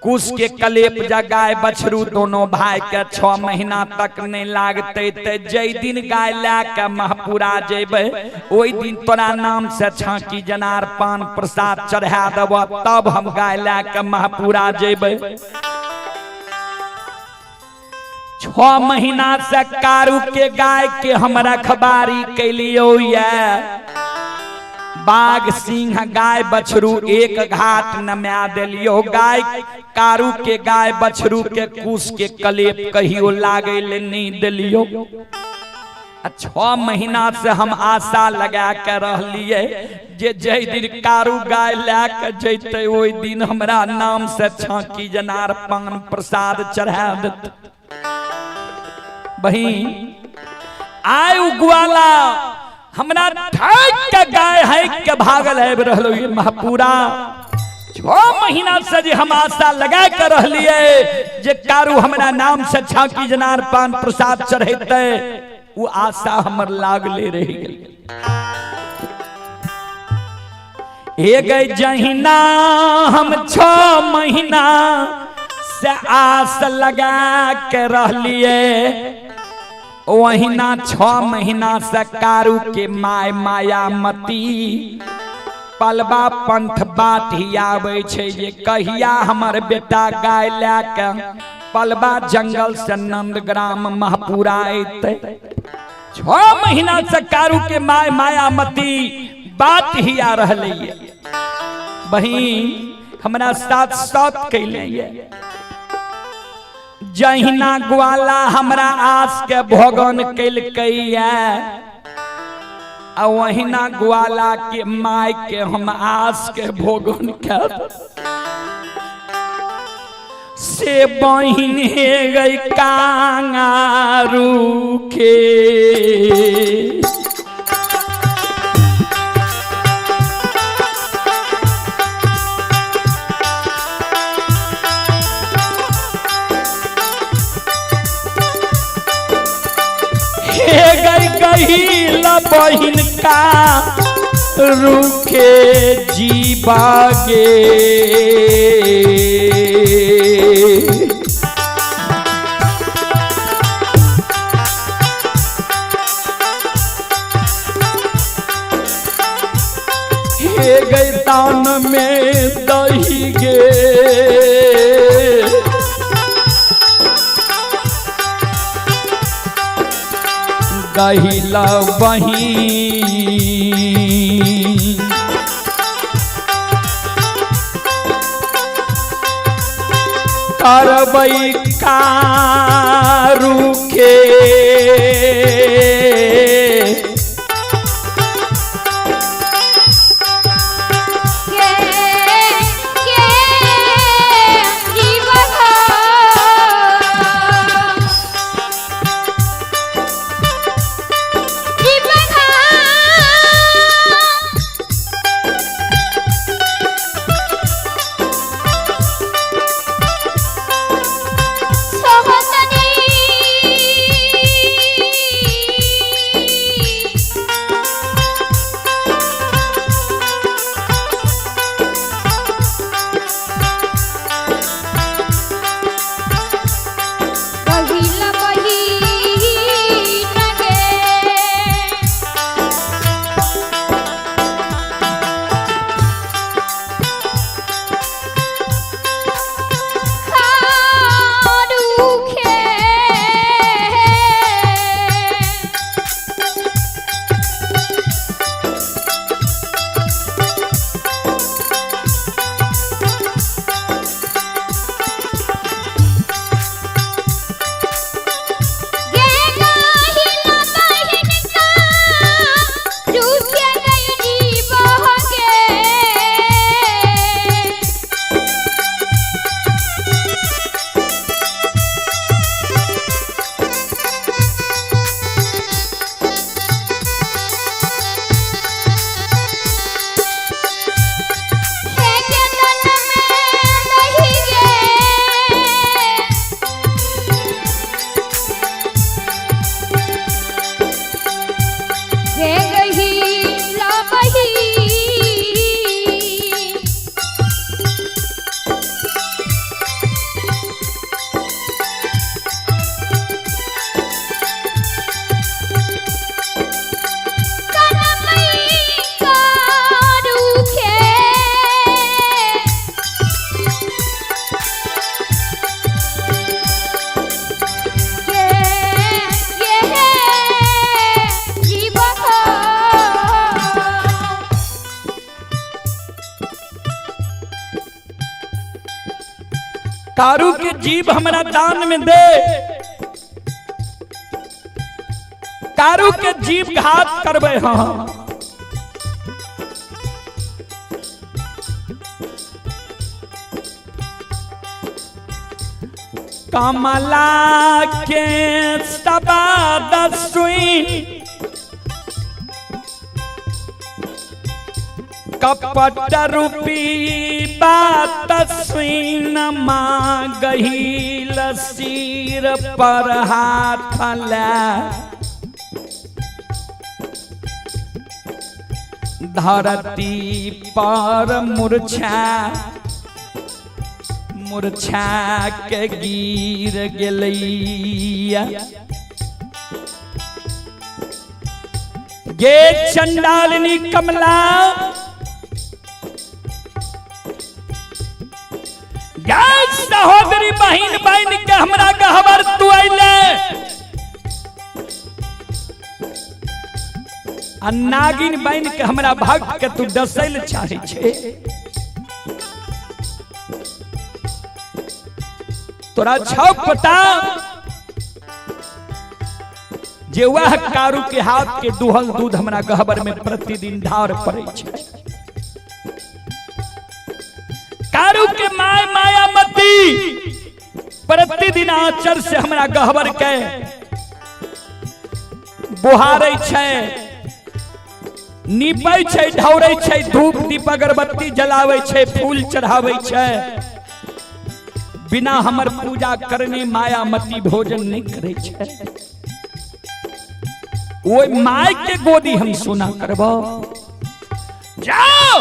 कुश के कलेप जा गाय बछरू दोनों भाई के 6 महीना तक नहीं लागते, ते जै दिन गाय ला के महपुरा जेबै ओहि दिन तोरा नाम से छाकी जनार पान प्रसाद चढ़ा देब, तब हम गाय ला के महपुरा जेबै। 6 महीना से कारू के गाय के हम रखबारी कैलियो ये, बाघ सिंह गाय बछरू एक घाट नमा देलियो, गाय कारू के गाय बछरू के कुश के कलेप कहियो लागे ले नहीं देलियो। 6 महीना से हम आशा लगा के रहलिए जे जै दिन कारू गाय ला के जैते ओहि दिन हमरा नाम से छाकी जनार पान प्रसाद चढ़ा देते। बहिन आय ग्वाला हमरा ठक के गाय है के भागल आबि रहलो ये महपूरा। 6 महीना से जे हम आशा लगा के रहलिए जे कारू हमरा नाम से छाकी जनार पान प्रसाद चढ़ेते, वो आशा हमर लागले रहि गेल। हे गई जहिना हम 6 महीना से आस लगा के रहलिए, वहिना 6 महीना से कारू के my Mayamati पलवा पंथ बाट ही आबै छै जे कहिया हमर बेटा गाय ला के पलवा जंगल से नंदग्राम महपुरा अयतै। 6 महीना से कारू के my Mayamati बात ही आ रहलै। बहिन हमरा साथ साथ कैले ये, जहिना ग्वाला हमरा आस के भोगन कैलकैया, आ वहिना ग्वाला के my के हम आस के भोगन कर से बहिन हे गई कांगारू के। गई बहिन का रुखे जीवागे, हे गई तान में दही गे, गहिला बहिन करबै कारू के। सोहतनी। कारू के जीव हमरा दान में दे। कारू के जीव घात करबे हम। कमला के सबा दसुई कपट रूपी बात सुन मागहिल सिर पर हाथ ला धरती पर मूर्छा मूर्छा के गिर गेलैया। गे चंडालिनी कमला, गे सहोदरी बहिन बहन के हमरा गहबर तू अइले आ नागिन बन के हमरा भक्त के तू डसैल चाहे छे। तोरा छौ पता जे वह कारू के हाथ के दुहल दूध हमरा गहबर में प्रतिदिन धार पड़े छे। कारू के my Mayamati प्रतिदिन आचर से हमरा गहबर के बुहारे छे, नीपै छे, ढौरै छे, धूप दीप अगरबत्ती जलाबै छे, फूल चढ़ाबै छे। बिना हमर पूजा करने मायामती भोजन नहीं करे छे। ओय my के गोदी हम सोना करबो। जाओ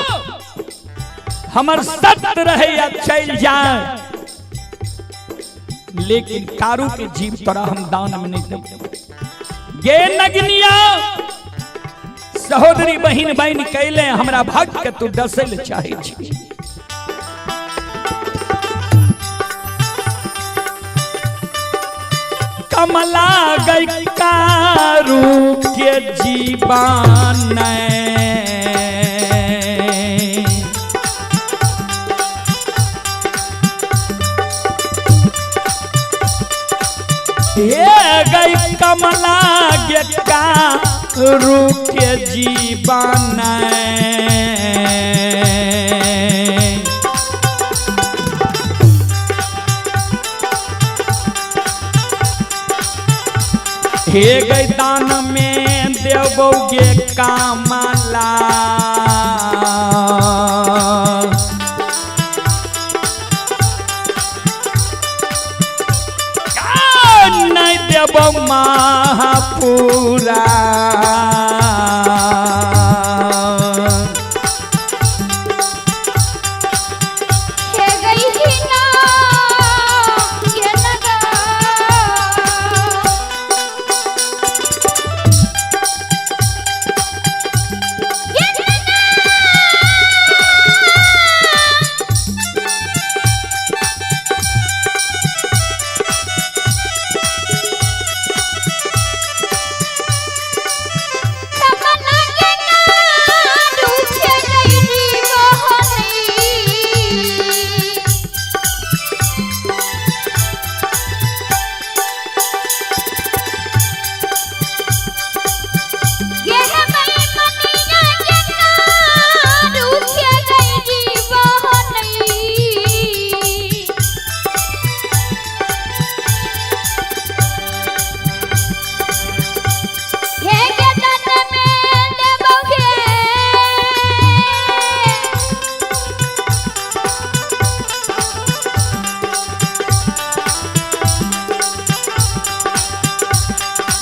हमर सत्य रहे या चल जाए, लेकिन कारू के जीव तोरा हम दान में नहीं देब। गे नगनिया सहोदरी बहिन बहन कैले हमरा भक्त के तू डसल चाहे छी। कमला गई कारू के जीवन हे गई कमला गे कारू के जीवन हे गई दान में देवोगे कामला नहीं देव महापुरा। हे गई ना ये नगा ये नगा कमला के कारू के गई जीवनी। ये मई मनिया के कारू के गई जीवनी। हे के तन में देबोगे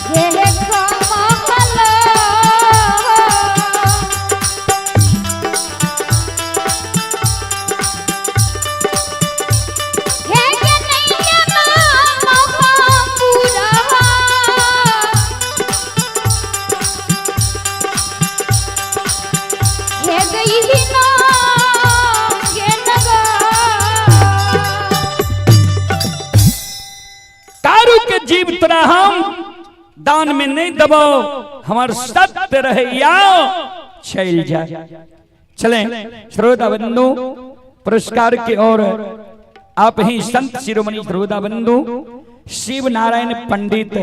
हे कमल हे के नैया महापुरा हे गई ना ये नगा। कारू के जीव तोरा हम दान में नहीं दबो, हमार सत्य रहे या चल जाए। चले श्रोता बंधु पुरस्कार की ओर आप ही संत शिरोमणि श्रोता बंधु शिव नारायण पंडित,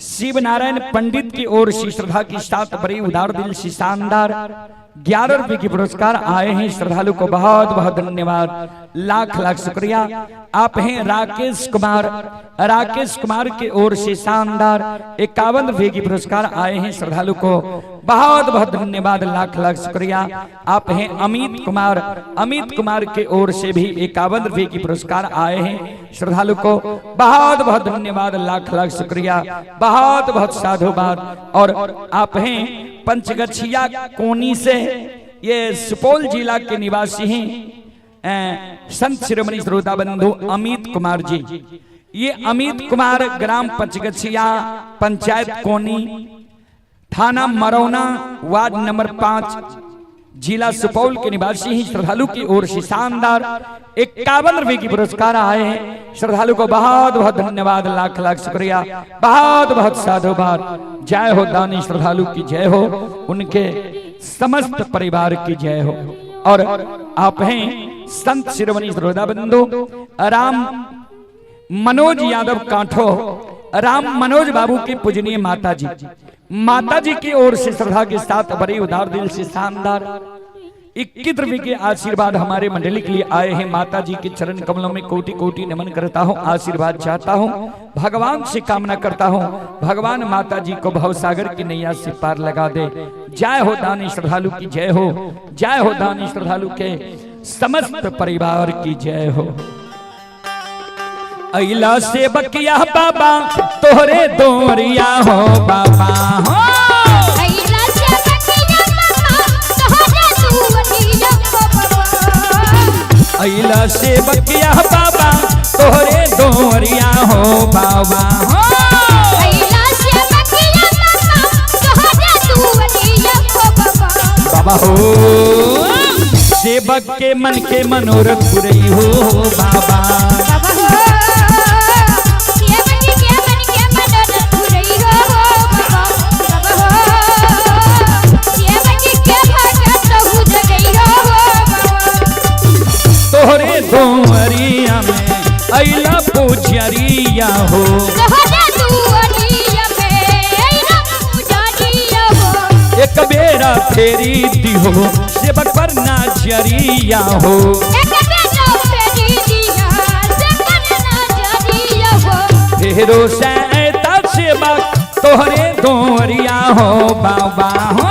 शिव नारायण पंडित की ओर से श्रद्धा की साथ बड़ी उदार दिल से शानदार 11 रुपए की पुरस्कार आए हैं। श्रद्धालु को बहुत बहुत धन्यवाद, लाख लाख शुक्रिया। आप हैं राकेश कुमार, राकेश कुमार की ओर से शानदार 51 रुपए की पुरस्कार आए हैं। श्रद्धालु को बहुत बहुत धन्यवाद, लाख लाख शुक्रिया। आप हैं अमित कुमार, अमित कुमार के ओर से भी 51 रुपए की पुरस्कार आए हैं। श्रद्धालु को बहुत बहुत धन्यवाद, लाख लाख शुक्रिया, बहुत बहुत साधुवाद। और आप हैं पंचगछिया कोनी से, ये सुपौल जिला के निवासी हैं संत शिरोमणि श्रोता बंधु अमित कुमार जी। ये अमित कुमार ग्राम पंचगछिया, पंचायत कोनी, थाना मरौना, वार्ड नंबर 5, जिला सुपौल के निवासी ही। श्रद्धालु की ओर से शानदार 51 रुपए की पुरस्कार आए हैं। श्रद्धालु को बहुत बहुत धन्यवाद, लाख लाख शुक्रिया, बहुत बहुत साधुवाद। जय हो दानी श्रद्धालु की जय हो, उनके समस्त परिवार की जय हो। और आप हैं संत शिरोमणि श्रोता बंधु राम मनोज यादव कांठो, राम मनोज बाबू की पूजनीय माता जी, माता जी की ओर से श्रद्धा के साथ बड़ी उदार दिल से शानदार 21 रुपए के आशीर्वाद हमारे मंडली के लिए आए हैं। माता जी के चरण कमलों में कोटि कोटि नमन करता हूँ, आशीर्वाद चाहता हूँ, भगवान से कामना करता हूँ, भगवान माता जी को भवसागर की नैया से पार लगा दे। जय हो दानी श्रद्धालु की जय हो, जय हो दानी श्रद्धालु के समस्त परिवार की जय हो। अइला से बकिया बाबा तोहरे दोरिया हो बाबा हो। अइला से बकिया बाबा तोहरे दुआरिया हो बाबा। अइला से बकिया बाबा तोहरे दोरिया हो बाबा हो। अइला से बकिया बाबा तोहरे दुआरिया हो बाबा। बाबा हो, सेवक के मन के मनोरथ पुरई हो बाबा। बाबा हो, सेवक के मन के मनोरथ पुरई हो बाबा। बाबा हो, सेवक के भगत हो जगई हो बाबा। तोहरे दोरिया में अइला पुजरिया हो। तोहरे दुआरिया में अइला पुजरिया हो। एक बेरा फेरी दिहो सेवक पर नाचरिया हो। एक बेरा फेरी दिया सेवक नाचरिया हो। फेरो सैता सेवक तोहरे दोरिया हो बाबा हो।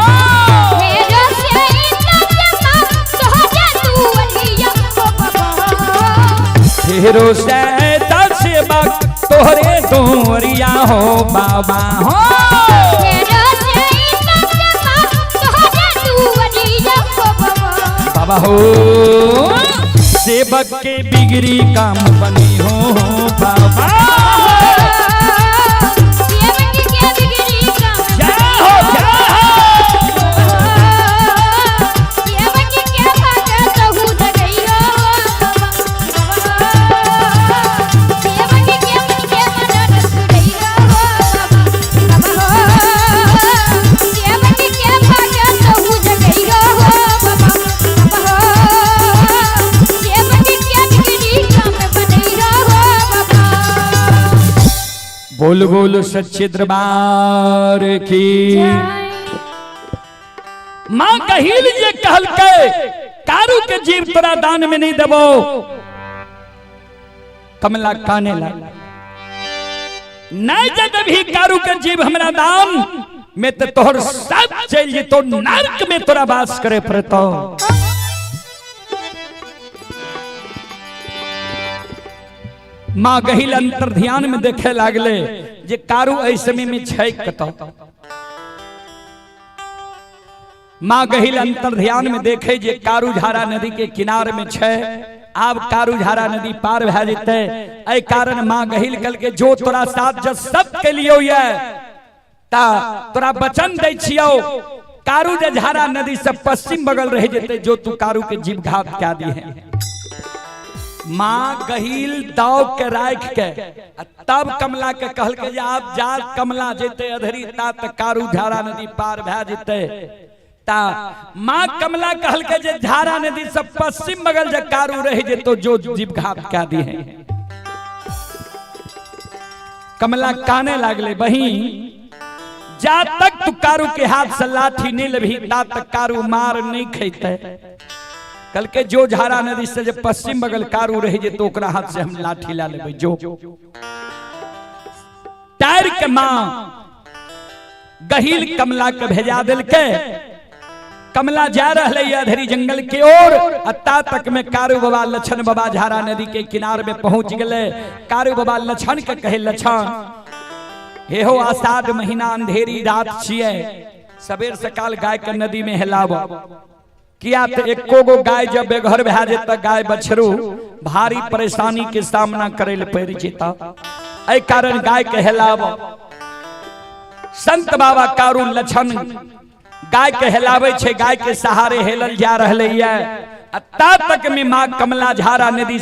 फेरो सैता सेवक तोहरे दुआरिया हो बाबा। फेरो सैता सेवक तोहरे दोरिया हो बाबा हो। फेरो सैता सेवक तोहरे दुआरिया हो बाबा। बाबा हो, सेवक के बिगड़ी काम बनी हो बाबा। सेवक के बिगड़ी काम जय हो, जय हो। सेवक के भगत हो जगई हो बाबा। सेवक के मन के मनोरथ पुरई हो बाबा। बाबा हो, सेवक के भगत हो जगई हो बाबा। बाबा हो, सेवक के बिगड़ी काम बनई हो बाबा। बोल बोल सच्चे दरबार की। मां कहिल जे कहलकै कारू के जीव तोरा दान में नहीं देबो। कमला काने लाग, नहीं जे देबही कारू के जीव हमरा दान में तो तोहर सब चल जेतो नर्क में तोरा वास करे पड़तो। मां गहिल अंतर ध्यान में देखे लागले जे कारू एहि समय में छै कतौ। मां गहिल अंतर ध्यान में देखे जे कारू झारा नदी के किनार में छै, आब कारू झारा नदी पार भए जेतै। एहि कारण मां गहिल कहलकै जो तोरा साथ जस सब के लियो ये ता तोरा वचन दै छियौ कारू जे झारा नदी से पश्चिम बगल रह जेतै जो तू कारू के जीव घात कए दिहे। माँ गहिल दाव के राख के तब कमला के कहलकै जे आब जा कमला जेतै अधरी ता त कारू झारा नदी पार भए जेतै। ता माँ कमला कहल के जे झारा नदी से पश्चिम बगल जे कारू रह जे तो जो जीव घात कह दी है। कमला काने लागले, बही जा तक तू कारू के हाथ से लाठी नहीं लेबही ता तक कारू मार नहीं खेते। कल के जो झारा नदी से जे पश्चिम बगल कारू रह जे तो ओकरा हाथ से हम लाठी ला लेबै। जो टायर के माँ गहील कमला के भेजा दिल के। कमला जा रहा है अधरी जंगल के ओर, अत्ता तक में कारू बाबा लछन बाबा झारा नदी के किनार में पहुंच गए। कारू बाबा लछन के कहे, लछन हे हो आषाढ़ महीना अंधेरी रात छिए, सबेर सकाल गाय के नदी में हेलाब, किया तो एको गो गाय जब बेघर भए जेता गाय बछरू भारी परेशानी के सामना करे ले पड़ जेता, एहि कारण गाय के हेलाब। संत बाबा कारू लछन गाय के हेलावे छे, गाय के सहारे हेलल जा रहले ये। ता तक में माँ कमला झारा नदी